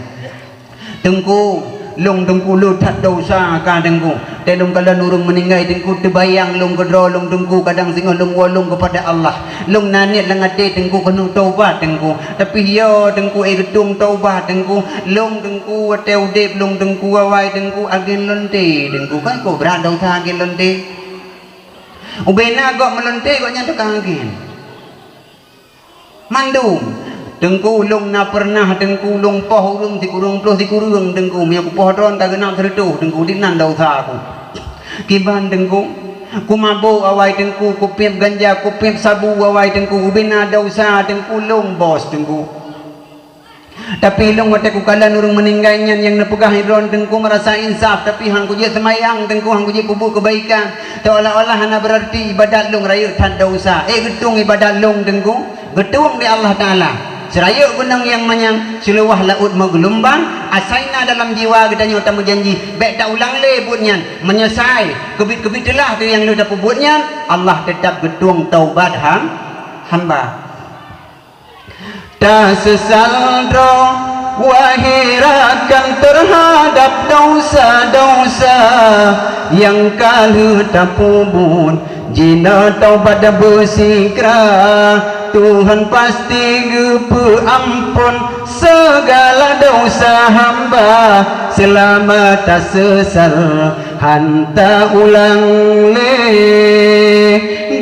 Teungku, lôn Teungku le that desya ka Teungku. Tée lôn kalon ureuëng meuninggai Teungku, teubayang lôn keudroe lôn Teungku, kadang singoh lôn woe lôn keupada Allah. Lôn na niet lam até Teungku keuneuk taubat Teungku. Tapi yo Teungku, eh, geutueng taubat Teungku. Lôn Teungku, watée udeb lôn Teungku, awai Teungku, agen lonte Teungku. Kan kok brat desya agen lonte. Ubena gob meulonte, gobnyan tukang agen. Mandum. Teungku, lôn na peureunah Teungku, lôn poh ureuëng sikureueng ploh sikureueng Teungku, meunyoe kupoh droen ka geunap sireutôh Teungku, dinan desya ku. Kiban Teungku, kumabok awai Teungku, kupiep ganja, kupiep sabu awai Teungku, ubena desya Teungku, lôn bos Teungku. Tapi lôn watée kukalon ureuëng meuninggai nyan nyang neupeugah droen Teungku meurasa insaf, tapi han kujeuet seumayang Teungku, han kujeuet peubuet keubaikan, seolah-olah hana beurarti ibadat lôn rayeuk that desya. Eh, geutueng ibadat lôn Teungku, geutueng lé Allah Taala. Seurayeuk gunong nyang manyang, seuluwah laôt meugeulumbang, asai na dalam jiwa geutanyoe tameujanji, bék taulang lé buet nyan, meunyeusai, keubiet-keubiet teulah teuh nyang lheueh tapeubuet nyan, Allah teutab geutueng taubat ham-, hamba. Taseusal droe, wahé rakan, teuhadab desya-desya nyang ka lheueh tapeubuet. Jinoe taubat beusigra, Tuhan pasti geupeuamphon seugala desya hamba. Seulama taseusal, han taulang lé.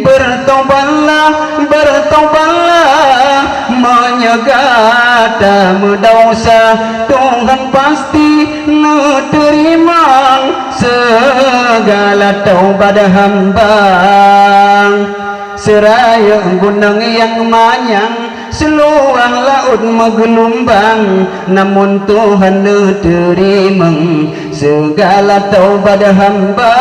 Beurtobatlah, beurtobatlah, meunyoe gata meudesya, Tuhan pasti neuteurimong seugala taubat hamba. Seurayeuk gunong nyang manyang, seuluwah laôt meugeulumbang, namon Tuhan neuteurimong seugala taubat hamba.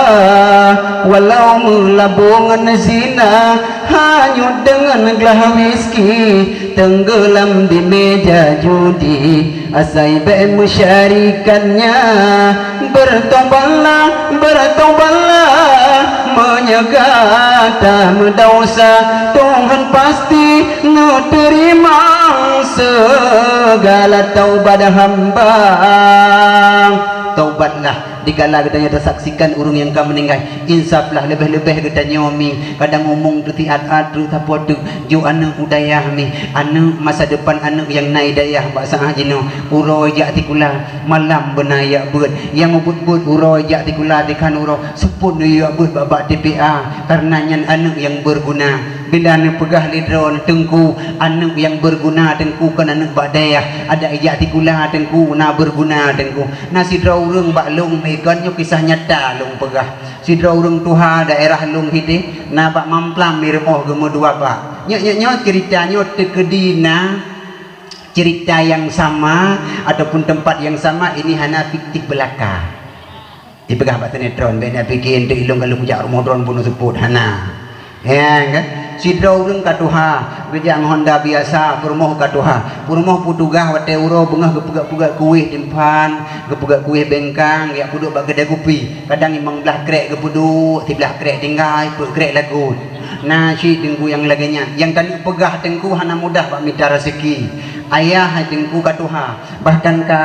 Walau meulabô ngon zina, hanyut deungon glah wiski, teunggeulam di meja judi, asai bék meusyarikat nyan. Beurtobatlah, beurtobatlah, meunyoe gata meudesya, Tuhan pasti neuteurimong seugala taubat hamba. Taubatlah dikala geutanyoe tasaksikan ureuëng nyang ka meuninggai. Insaflah leubeh-leubeh geutanyoe mi. Kadang umong teuh siat-at, teuh sapoe teuk, jok aneuëk u dayah mi. Aneuëk masa depan aneuëk nyang na i dayah bak saát jinoe. Uroe jak sikula, malam beuna jak beuet. Nyang beuet-beuet uroe jak sikula tikhan uroe, seupôt neujak beuet bak-bak T P A. Kareuna nyan aneuëk nyang beurguna. Bila neupeugah lé droe, Teungku, aneuëk nyang beurguna Teungku kon aneuëk bak dayah, adak ijak sikula Teungku na beurguna Teungku. Na sidroe ureuëng bak lôn, meuikan nyoe kisah nyata lôn peugah. Sidroe ureuëng tuha daerah lôn hideh, na bak Mamplam mi rumoh geumeudua bak. Nyoe, nyoe, nyoe cerita nyoe teukeudi na cerita nyang sama ataupun tempat nyang sama, ini hana fiktif belaka. Dipeugah bak sinetron, bék na pike eunteuk ilong ka lheueh kujak rumoh droen bunoe seupôt, hana. Ya kan? Sidroe ureuëng ka tuha, geujak ngon honda biasa, peurumoh ka tuha. Peurumoh peutugaih watée uroe beungoh geupeugah-peugah kueh timphan, geupeugah kueh bengkang, jak peuduek bak keudai kupi. Kadang limong blaih krek geupeuduek, siblaih krek tinggai, peuet krek lagot. Na cit Teungku nyang lagée nyan. Nyang taneuk peugah Teungku hana mudah bak mita raseuki. Ayah hai Teungku ka tuha, bahkan ka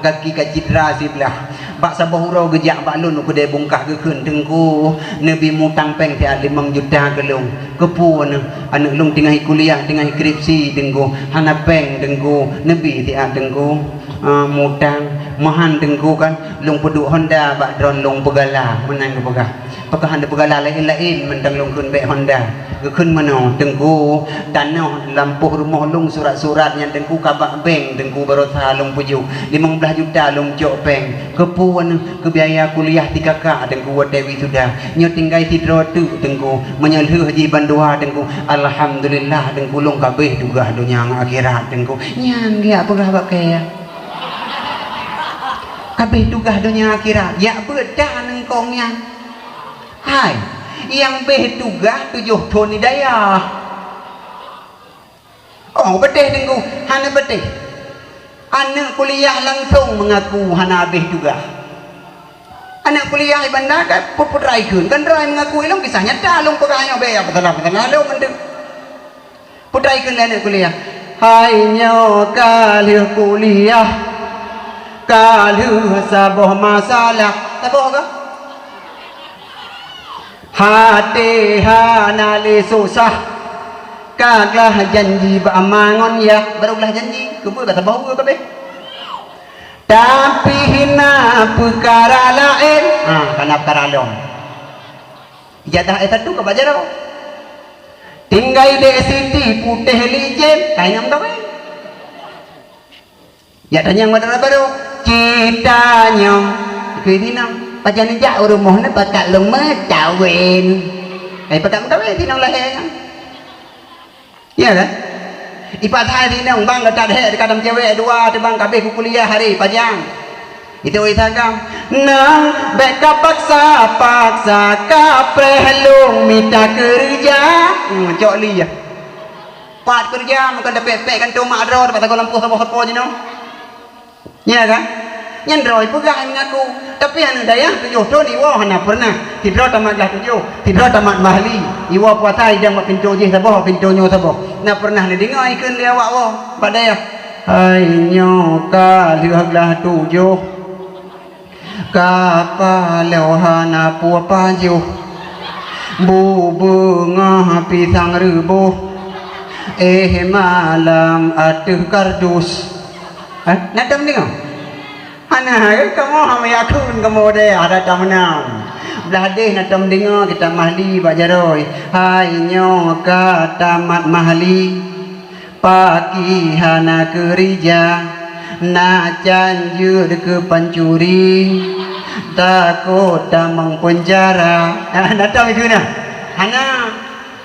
gaki ka cedera siblah. Bak saboh uroe geujak bak lôn u keudè bungkah geukheun, "Teungku, neubi mutang péng siat limong juta keu lôn." "Keupeue neuh?" "Aneuk lôn teungoh kuliah, teungoh skripsi, Teungku. Hana péng, Teungku. Neubi siat, Teungku." "Ah, mutang. Meuhan, Teungku, kan lôn peuduek Honda bak droen lôn peugala," meunan geupeugah. Pakon hana peugala laén-laén, mantong lôn kheun bèk Honda. Geukheun meunoe, "Teungku, tanoh lampôh rumoh lôn surat-surat nyan, Teungku, ka bak bank, Teungku, baroesa lôn peujok. Limong blaih juta lôn cok péng. Keupeue neuh? Keu biaya kuliah si kakak, Teungku, watèe wisuda. Nyoe tinggai sidroe teuk, Teungku. Meunyoe lheueh jih bandua, Teungku, alhamdulillah, Teungku, lôn ka abéh tugaih donya ngon akhirat, Teungku." Nyan geujak peugah bak kèe. Ka abéh tugaih donya akhirat, jak beuet that nangkong nyan. Hai, nyang abéh tugaih tujoh thon di dayah. Oh, beudeh, Teungku, hana beudeh. Aneuk kuliah langsong meungaku hana abéh tugaih. Aneuk kuliah di banda ka peuputra ikheun, kan droe meungaku, ilôn kisah nyata lôn peugah nyoe, bèk peusalah-peusalah lôn mantong. Putra ikheun lé aneuk kuliah, "Hai nyoe ka lheueh kuliah, ka lheueh saboh masalah." Saboh kah? "Até hana lé susah, ka glah janji bak ma ngon yah." Baru glah janji, keubeue ka saboh uroe ka abéh. "Tapi na peukara laén." Ha, ka na peukara lom. Ijazah S satu ka bak jaroe. Tinggai dek Siti Putéh Lijen, ka inong meukawen. Jak tanyong bak droe baru, "Cit tanyoe," keu inong, "pajan jak u rumoh nyoe pakat lôn meukawen." Ai pakat meukawen inong lahé nyan. Ya kan? Ipat hai inong bang gata deh kadang cewek dua teubang ka abéh kuliah hari pajan. Itu Isa gam. Nang bèk ka paksa-paksa, ka preh lôn mita keureuja. Hmm, cok li ya. Pat keureuja, meukan dapet pek kan tomak droe, dapat sagoe lampôh saboh sapo jinoe. Ya kan? Nyan droe peugah mengaku. Tapi aneuk dayah tujoh thon iwoe hana pernah. Sidroe tamat glah tujoh, sidroe tamat mahli. Iwoe puasa idang bak pintoe jih saboh, pintoe nyoe saboh. Na pernah neudeungoe ikheun lé awak woe bak dayah. Hai nyoe ka lheueh glah tujoh. Ka paloe hana peue pajoh, bu beungoh pisang reuboh, éh malam ateueh kardus. Eh, na tom deungoe? Hana, kamoe hana yakun kamoe deh, ada tom meunan. Blah deh na tom deungoe kitab mahli bak jaroe. Hai nyoe ka tamat mahli. Paki hana keurija, na can jeuet keu pancuri, takot tamong peunjara. Ah, na tom ikheun na? Hana.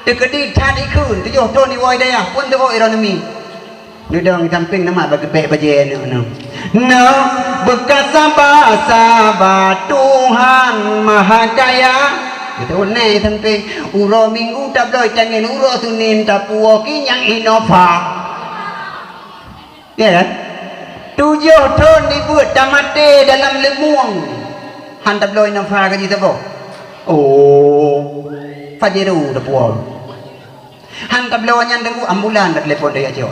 Teukeudi that ikheun, tujoh thon iwoe dayah, pun teuôt iroe neumi. Neudong sampéng neumat bak geupék bajée aneuk nyoe. Nyoe beuka saba-saba Tuhan Mahakaya. Geuteuôt nai sampéng, uroe Minggu tabloe tangieng, uroe Senin tapuwoe kinyang Innova. Ya kan? Tujoh thon dibeuet tamaté dalam leumueng. Han tabloe Innova ka jisaboh. Oh, Pajero tapuwoe. Han tabloe nyan teungku, ambulan tatelepon dari Aceh.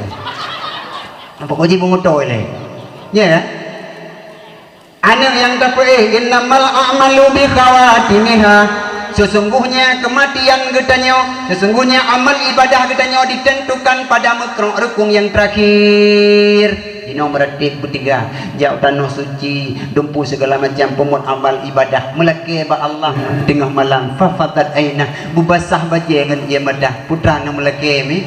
Apa kau jibu moto ilée? Ya kan? Aneuk nyang tapeuéh, "Innamal a'malu bi khawatimiha." Sesungguhnya kematian geutanyoe, sesungguhnya amal ibadah geutanyoe ditentukan pada meukrok rukung nyang terakhir. Jinoe meuratéb beutiga, jak u tanoh suci, dumpeue segala macam peumot amal ibadah, meulakée bak Allah teungoh malam, fafadat ainah, beubasah bajée ngon ie mata, putra nyoe meulakée mi.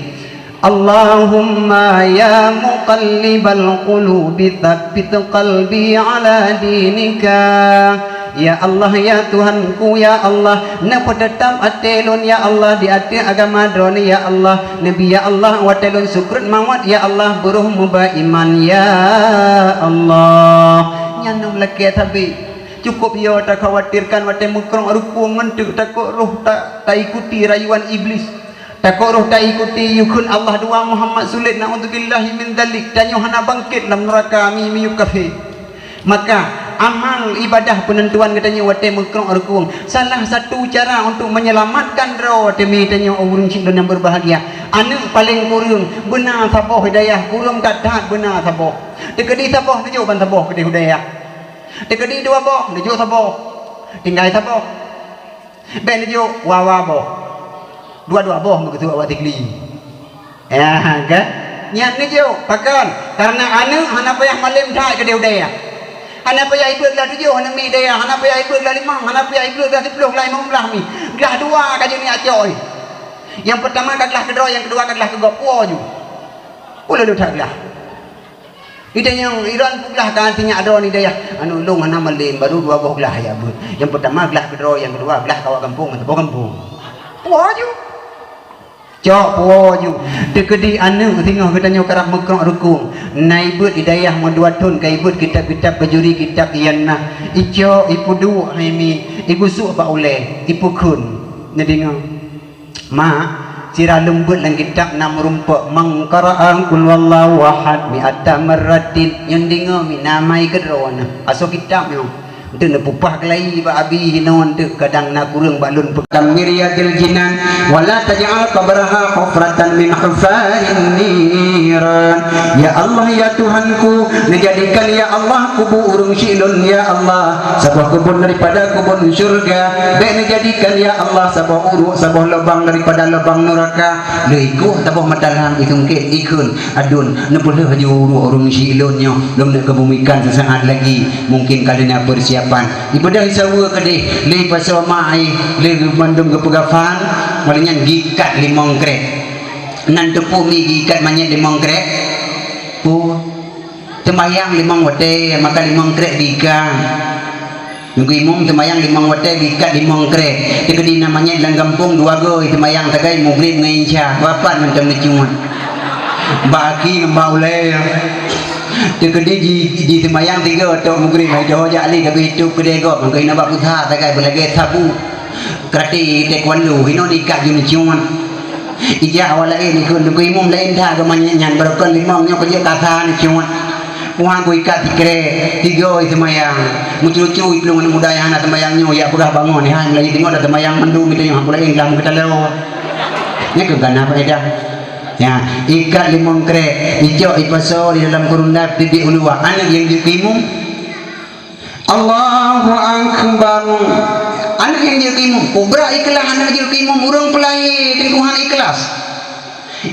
Allahumma ya muqallibal qulubi tsabbit qalbi ala dinika. Ya Allah, ya Tuhanku, ya Allah, neupeuteutap até lôn, ya Allah, di ateueh agama Droeneuh, ya Allah. Neubi, ya Allah, watée lôn sukruet mawöt, ya Allah, beuroh muba iman, ya Allah. Nyan nyoe meulakée sabe. Cukup yo takhawatirkan watée meukrok rukung ngon teuk takot roh ta-, taikuti rayuan Iblis. Takot roh taikuti yukheun Allah dua Muhammad sulet, naudzubillahi min dzalik, tanyoe hana bangket lam neuraka mi miyueb kafé. Maka, Amal ibadah peunentuan geutanyoe watée meukrok rukung. Salah satu cara untuk menyelamatkan droe teumé tanyoe ureuëng syedara nyang berbahagia. Aneuk paleng kureueng beuna saboh hidayah, kureueng that-that beuna saboh. Teukeudi saboh neujok ban saboh keudeh hidayah. Teukeudi dua boh neujok saboh. Tinggai saboh. Bék neujok wawa boh. Dua-dua boh meukeusut awak tikli. Ya, kan? Nyan neujok. Pakon? Karena aneuk hana payah malem that keudeh udeb. Hana payah ibeuet glah tujoh, hana mi daya, hana payah ibeuet glah limong, hana payah ibeuet glah siploh, glah limong blah mi. Glah dua ka jeuet neujak cok. Nyang peutama ka glah keudroe, nyang keudua ka glah keugob. Puwoe ju. Ulôn that glah. Ida nyang iron peuglah ka sinyak droe ni dayah. Aneuk lôn hana malem, baru dua boh glah ya beuet. Nyang peutama glah keudroe, nyang keudua glah kawak gampông, meusaboh gampông. Puwoe ju. Cok puwoe ju. Teukeudi aneuk singoh geutanyoe karab meukrok rukung. Na ibeuet di dayah meudua thon ka ibeuet kitab-kitab keujuri kitab iyan na. Icok, ipeuduek hai mi, igusuk bak ulée, ipeukheun. Neudeungoe. Mak, sira leumbeuet lam kitab na meurumpok, "Man qara'a qul huwallahu ahad mi'ata marratin." Nyan deungoe mi na mai keudroe na. Asoe kitab nyoe. Enteuk neupeupah keulayi bak abi hinoe enteuk kadang na kureueng bak lôn peugah. Miriyadil jinan, "Wa la taj'al qabraha hufratan min hufarin niran." Ya Allah, ya Tuhanku, neujadikan ya Allah kubu ureuëng syik lôn ya Allah saboh keubon daripada keubon syurga. Bék neujadikan ya Allah saboh uruek, saboh lubang daripada lubang nuraka. Lheueh ikoh saboh mata lam itungkét ikheun adun neupeulheueh ju uruek ureuëng syik lôn nyoh. Lôn neuk keubumikan seusaat lagi. Mungkin ka lheueh na peusiapan. Ibeudôh isaweue keudeh, lheueh pasoe mak ai, lheueh mandum geupeugah phan, malam nyan gikat limong krek. Nan teupeu mi gikat manyét limong krek? Peue? Teumayang limong watée, maka limong krek gikat. Nunggu imum teumayang limong watée gikat limong krek. Teukeudi na manyét lam gampông dua goe teumayang sagai mugrib ngon insya. Bapat mantong neucuat. Bak aki ngon bak ulée. Teukeudi ji, ji seumayang tiga tok mugrib, hai doh jak lé, tapi itu keudeh gob, mangko ina bak pusat, tagai beulagée sabu. Karate taekwondo, hino ikat ju neucuat. Ijak awak laén ikut, nunggu imum laén that agama nyan, barokon limong nyoe keu jeuet kasa neucuat. Puhan ku ikat sikrek, tiga seumayang. Meucucu iplueng aneuk muda nyang hana seumayang nyoe, yak peugah bangon, hai mulai deungoe dah seumayang mandum itu nyoe, aku laén dah meukeutaloe. Nyan keu gana faedah. Ya, ikat limong krek, icok ipasoe di dalam kurundat, teubiet u luwa. Aneuk nyang jeuet keu imum, Allahu Akbar. Aneuk nyang jeuet keu imum, kubra ikhlas aneuk jeuet keu imum, ureuëng peulahé teungku hana ikhlas.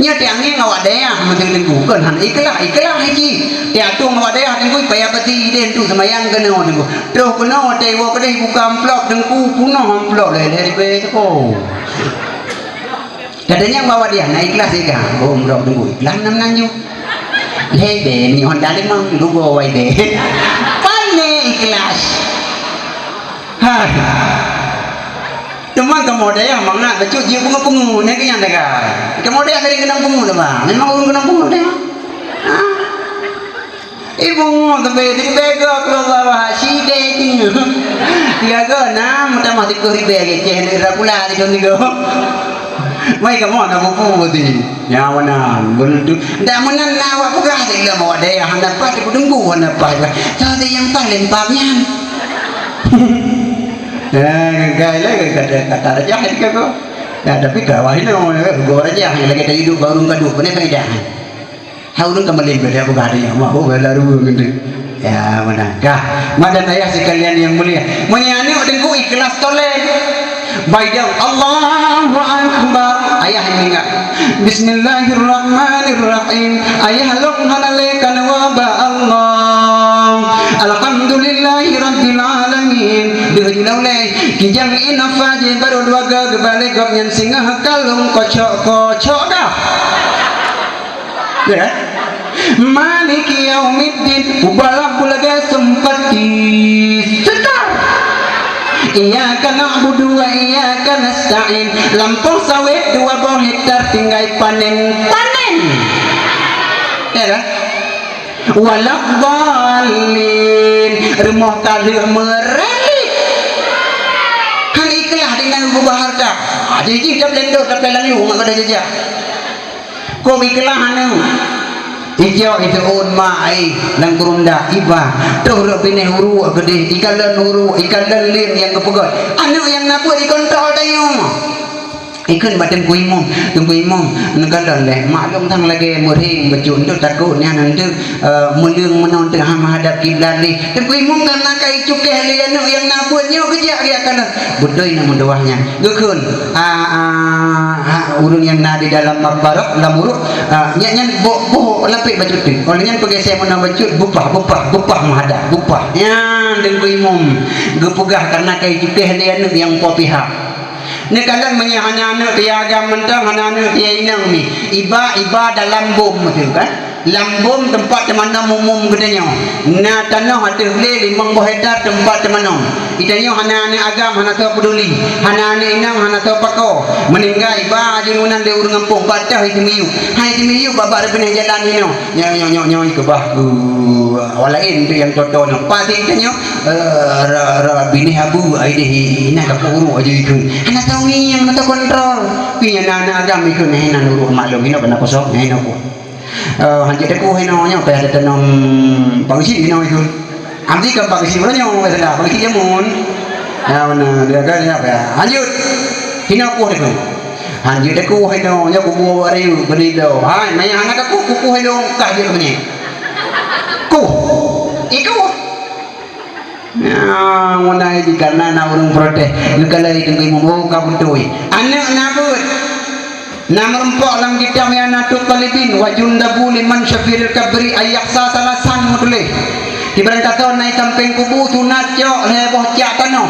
Nyan tiang ngieng awak dayah meuteun teungku, kon hana ikhlas, ikhlas cit. Tiang tueng awak dayah teungku, payah peuti ideh tu seumayang keunoe teungku. Troh keunoe watée iwoe keudeh ibuka amplop teungku, peunoh amplop lhée-lhée ribée teungku. Kadang nyang bawa dia na ikhlas ikan. Oh, murah tunggu ikhlas nam nanju. Lebe ni Honda limang, lugo wai de. Pane ikhlas. Ha. Teuma kamoe dayah mangat bacut jih pungu-pungu, ni kenyang dagai. Kamoe dayah sering kenang pungu tu, bang. Memang ureuëng kenang pungu dayah. Ha. Ibu ngon teubiet ribée gob, Allah wahai sideh nyoe. Tiga gob na meutamah tiga ribée geceh ni ra pula di dong tiga. Mai kamoe na buku ti. Nyawa nan, beuntu. Ndak meunan na awak peugah di lom awak dayah hana paih dipeudunggu hana paih. Tapi nyang paléng pap nyan. Eh, gagai lé kata, kata raja ni kata. Nah, tapi kawah ini orang gua raja yang lagi tak hidup baru gaduh, benar tak hidup? Hai ureuëng ka malem beda peugah dia, mah, oh, bela dua ngeunteuk. Ya, meunan. Kah, mak dan ayah sekalian yang mulia. Meunyoe aneuk teungku ikhlas toleh. Baidang, Allahu Akbar. Ayah yang ingat. Bismillahirrahmanirrahim. Ayah lôn hana lé keunoe ba Allah. Alhamdulillahi rabbil alamin. Deuh jula ulée. Kijang inafa je baru dua ga geubalik gop nyan singoh kalung kocok-kocok dah. Ya kan? Maliki yaumiddin, ubah lam lagée seumpat di setar. Iyyaka na'budu wa iyyaka nasta'in. Lampôh sawét dua boh hektar tinggai panen-panen. Ya kan? Waladdallin, rumoh ka lheueh meureli. Han ikhlas di nan gubah harta. Ah, jih-jih dah belendor, dah lalu, mak kada jejak. Kok ikhlas anu. Ijok iseuôn ma ai lam keurunda iba, troh rot binéh uruek keudeh, ikalon uruek, ikalon lien nyang geupeugöt. Aneuk nyang na buet ikontrol tanyoe. Ikheun bak Teungku Imum, "Teungku Imum, neukalon lé, maklum sang lagèe meuring bacut, enteuk takot nyan, enteuk, eh, meuleueng meunoe, enteuk hana meuhadab kiblat lé." Teungku Imum karena ka icukéh lé aneuk nyang na buet nyoe, geujak geukalon. Beutôi na meudoa nyan. Geukheun, a, a, a, ureueng nyang na di dalam makbarah, lam uruek, a, nyan, nyan boh, boh lapék bacut teuh. Óh lheueh nyan peugeusé meunoe bacut, beupah, beupah, beupah meuhadab, beupah. Nyan Teungku Imum geupeugah karena ka icukéh lé aneuk nyang po pihak. Neukalon meunyoe hana aneuk tiya agam mantong, hana aneuk tiya inong mi. Iba, iba dalam bom tu kan. Lam bom teumpat teumanom umum geutanyoe. Na tanoh ateueh glé limong boh hektar teumpat teumanom. Geutanyoe hana aneuk agam, hana soe peuduli. Hana aneuk inong, hana soe pakoe. Meuninggai iba jeununan lé ureueng gampông, bak teuh iseumiyueb. Hai seumiyueb bak-bak rot binéh jalan inoe. Nyoe, nyoe, nyoe, nyoe keubah, uh, awak laén tu nyang toto nyoe. Pasti geutanyoe, eh, ra-, ra-, binéh abu, ai deh, inan ka peuruek aju ikheun. Hana soe ngieng, hana soe kontrol. Pi nyan na aneuk agam ikheun, eh, nan uruek maklum, inoe keunan kosong, eh, inoe ku. Eh, hanjeuet teuku hino nyoe, payah tatanom pageusi hino ikheun. Amti ka pageusi uroe nyoe, payah salah, pageusi jameun. Ya, beuna, dia kan, ya, payah. Hanjeuet. Hino kueh ikheun. Hanjeuet teuku hino, nyoe kubu bak rayeuk, beudilo. Hai, maya hana teuku, kukueh hino, kah jeuet meunyoe. Kuh. Ikuh. Nah, mulai di karena na ureueng protes, neukalai Teungku Imum, oh, ka beutôi. Aneuk na beuet. Na meurumpok lam kitab I'anatut Talibin, "Wa yundabu liman syafiril kabri an yakhsa salasan," meutuléh. Di barangkasoe na i sampéng kubu sunat cok lhèe boh cak tanoh.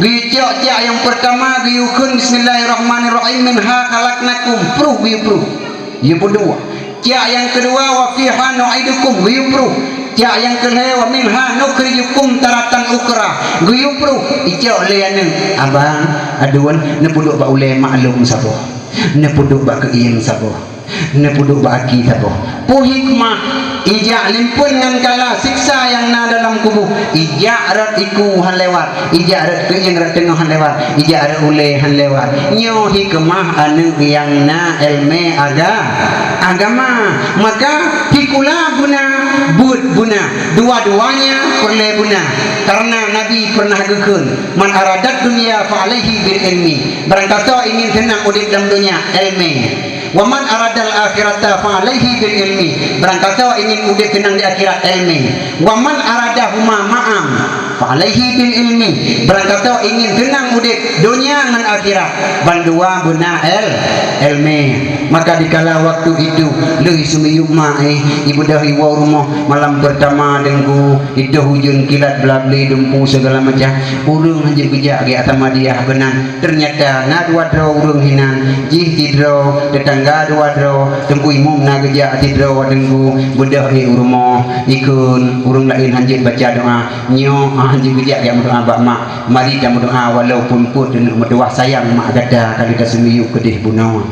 Geuyue cok cak nyang peurtama, geuyue kheun, "Bismillahirrahmanirrahim, minha khalaqnakum," pruh geuyue pruh. Geuyue peuduek. Cak nyang keudua, "Wa fiha nu'idukum," geuyue pruh. Cak nyang keulhèe, "Wa minha nukhrijukum taratan ukhra," geuyue pruh. Icok lé aneuk, "Abang, aduen, neupeuduek bak ulèe maklum saboh. Neupeuduek bak keuieng saboh. Neupeuduek bak aki saboh." Peue hikmah? Ijak limpeuen ngon kala siksa nyang na dalam kubu. Ijak rot iku hán lewat. Ijak rot keuieng rot teungoh hán lewat, ijak rot ulèe hán lewat. Nyoe hikmah aneuk nyang na èleumèe aga-, agama. Maka, sikula beuna, beuet beuna. Dua-duanya peureulèe beuna. Karena Nabi pernah geukheun, "Man aradad dunya fa alaihi bil ilmi." Barangkasoe ingin seunang udép lam donya, èleumèe. "Wa man aradal akhirata fa alaihi bil ilmi." Barangkasoe ingin udép seunang di akhirat, èleumèe. "Wa man aradahuma ma'an fa alaihi bil ilmi." Barangkasoe ingin seunang udép donya ngon akhirat, bandua beuna èl-, èleumèe. Maka dikala waktu itu, lheueh seumiyueb ma, eh, ibeudôh iwoe rumoh malam peurtama deungku, itôh ujeuen kilat, blablé, dumpeue, sigala macam. Ureueng hanjeuet geujak geuh Ahmadiyah keunan. Teunyata na dua droe ureueng hinan, jih sidroe, teutangga dua droe, Teungku Imum na geujak sidroe, deungku, beudôh di u rumoh, ikheun, ureueng laén hanjeuet baca doa, nyoe hanjeuet geujak jak meudoa bak mak, mari tameudoa walaupun peuet keuneuk meutuwah sayang mak gata ka lheueh taseumiyueb keudeh bunoe.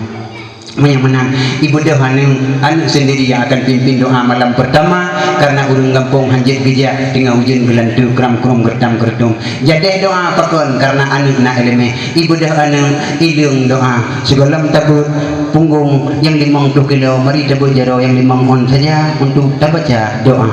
Meunyoe meunan, ibeudôh aneuk, aneuk sendiri yang akan pimpin doa malam pertama, karena ureueng gampông hanjeuet geujak teungoh ujeuen geulanteue kram-krom geurtam-geurtom. Jadeh doa pakon, karena aneuk na ileumèe. Ibeudôh aneuk, ileueng doa. Sigohlom tabeuet punggong nyang limong ploh kilo, mari tabeuet jaroe nyang limong ôn saja untuk tabaca doa.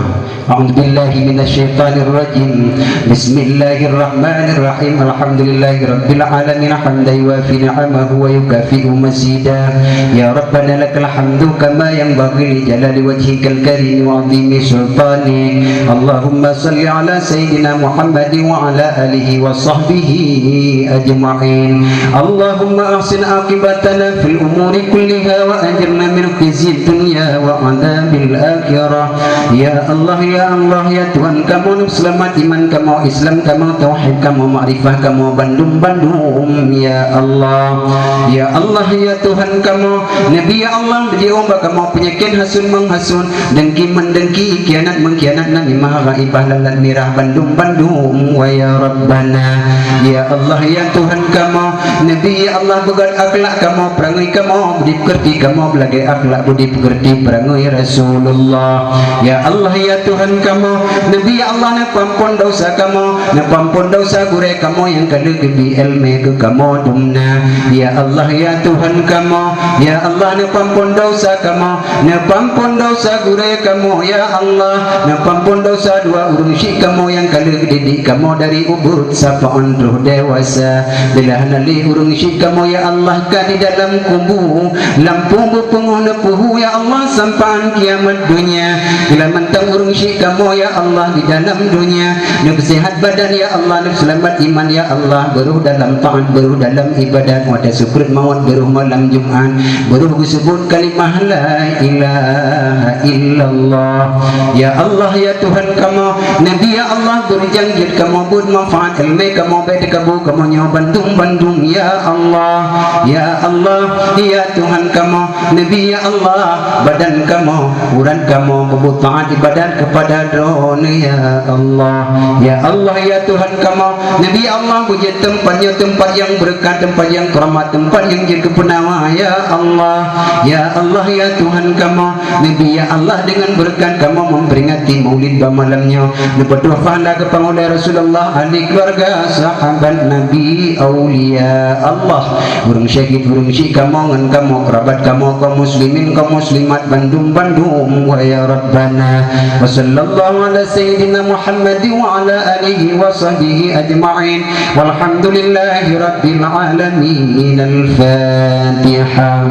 A'udzubillahi minasyaitonirrajim. Bismillahirrahmanirrahim. Alhamdulillahirabbil alamin. Hamdan yuwafi ni'amahu wa yukafi'u mazida. Ya Rabbana lakal hamdu kama yanbaghi li jalali wajhikal karimi wa 'azimi sultanik. Allahumma shalli ala sayyidina Muhammadin wa ala alihi wa sahbihi ajma'in. Allahumma ahsin aqibatana fil umuri kulliha wa ajirna min khizyid dunya wa adzabil akhirah. Ya Allah, ya Allah, ya Tuhan kamoe, neuseulamat iman kamoe, Islam kamoe, tauhid kamoe, makrifah kamoe, bandum-bandum, ya Allah. Ya Allah, ya Tuhan kamoe, Nabi, ya Allah, beujiôh bak kamoe peunyakét hasut meunghasut, dengki meundengki, khianat meukhianat, namimah, ghaibah, lalat mirah, bandum-bandum, wa ya Rabbana. Ya Allah, ya Tuhan kamoe, Nabi, ya Allah, beugöt akhlak kamoe, peurangui kamoe, udép keureuti kamoe beulagèe akhlak Budi peukeureutih beurangui Rasulullah. Ya Allah, ya Tuhan kamoe, Nabi, ya Allah, neupeuampon desya kamoe, neupeuampon desya gurée kamoe nyang ka lheueh geubri iéleumé keu kamoe dumna. Ya Allah, ya Tuhan kamoe, ya Allah, neupeuampon desya kamoe, neupeuampon desya gurée kamoe, ya Allah, neupeuampon desya dua ureuëng syik kamoe nyang ka lheueh geudidik kamoe dari ubit sampoe 'an troh dewasa. Bila hana lé ureuëng syik kamoe, ya Allah, ka di dalam kubu, lampôh beupeungoh neupeuhu, ya Allah, sampoe 'an kiamat donya. Bila mantong ureuëng syik kamoe, ya Allah, di dalam donya, neupeusehat badan, ya Allah, neuseulamat iman, ya Allah, beuroh dalam taát, beuroh dalam ibadat, watée sukrat mawöt, beuroh malam Jumat, beuroh geuseubut kalimah la ilaha illallah. Ya Allah, ya Tuhan kamoe, Nabi, ya Allah, beurijang jeuet kamoe buet manfaat, iéleumé kamoe bék teukabu kamoe nyoe bandum-bandum, ya Allah, ya Allah, ya Tuhan kamoe, Nabi, ya Allah, badan kamoe, urat kamoe beubuet taát ibadat keupada Droeneuh, ya Allah. Ya Allah, ya Tuhan kamoe, Nabi, ya Allah, beujeuet teumpat nyoe teumpat nyang beureukat, teumpat nyang keuramat, teumpat nyang jeuet keu peunawa, ya Allah. Ya Allah, ya Tuhan kamoe, Nabi, ya Allah, deungon beureukat kamoe memperingati Maulid bak malam nyoe, neupeutuah pahala geupang ulée Rasulullah, ahli keuluwarga, sahabat Nabi, aulia Allah. Ureuëng syahid, ureuëng syik kamoe ngon kamoe, keurabat kamoe, kaum muslimin, kaum muslimat, bandum-bandum, wa ya Rabbana. Wa sallallahu ala sayyidina Muhammad wa ala alihi wa sahbihi ajma'in. Walhamdulillahi rabbil alamin. Al-Fatihah.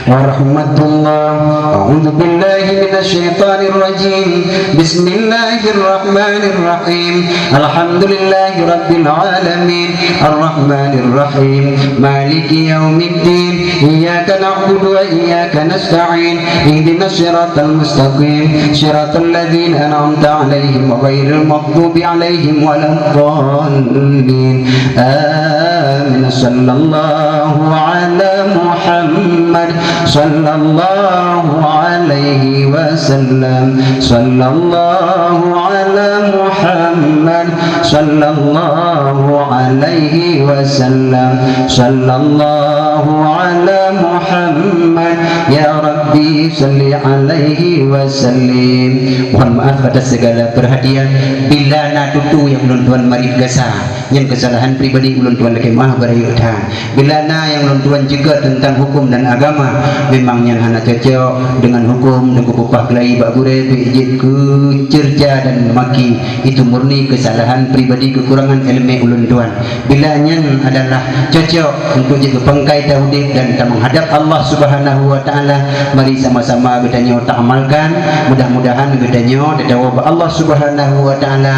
Warahmatullah. A'udzu billahi minasy syaithanir rajim. Bismillahirrahmanirrahim. Alhamdulillahi rabbil alamin. Arrahmanirrahim. Maliki yaumiddin. Iyyaka na'budu wa iyyaka nasta'in. Ihdinas siratal mustaqim. Siratal ladzina an'amta 'alaihim ghairil maghdubi 'alaihim waladdallin. Amin. Sallallahu ala Muhammad, sallallahu alaihi wasallam, sallallahu ala Muhammad, sallallahu alaihi wasallam, sallallahu ala Muhammad, ya Rabbi salli alaihi wasallim. Mohon maaf atas segala perhatian. Bila na tutoe nyang ulôn tuan marit gasa, nyan kesalahan pribadi, ulôn tuan lakée meu'ah beurayeuk that. Bila na nyang ulôn tuan jeuet teuntang huköm dan agama, memang nyan hana cocok deungon huköm, dan kupeugah keulayi bak gurée, bék jeuet keu cerca dan maki. Itu murni kesalahan pribadi, kekurangan iéleumé ulôn tuan. Bila nyan adalah cocok untuk jeuet keu pangkai taudeb dan tameunghadab Allah Subhanahu wa Ta'ala, mari sama-sama geutanyoe taamalkan. Mudah-mudahan geutanyoe tatawoe bak Allah Subhanahu wa Ta'ala,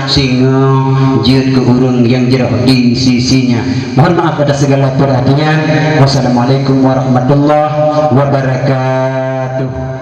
singoh jeuet keu ureuëng nyang jroh di sisi-Nya. Mohon maaf atas segala perhatian. Wassalamualaikum warahmatullahi wabarakatuh.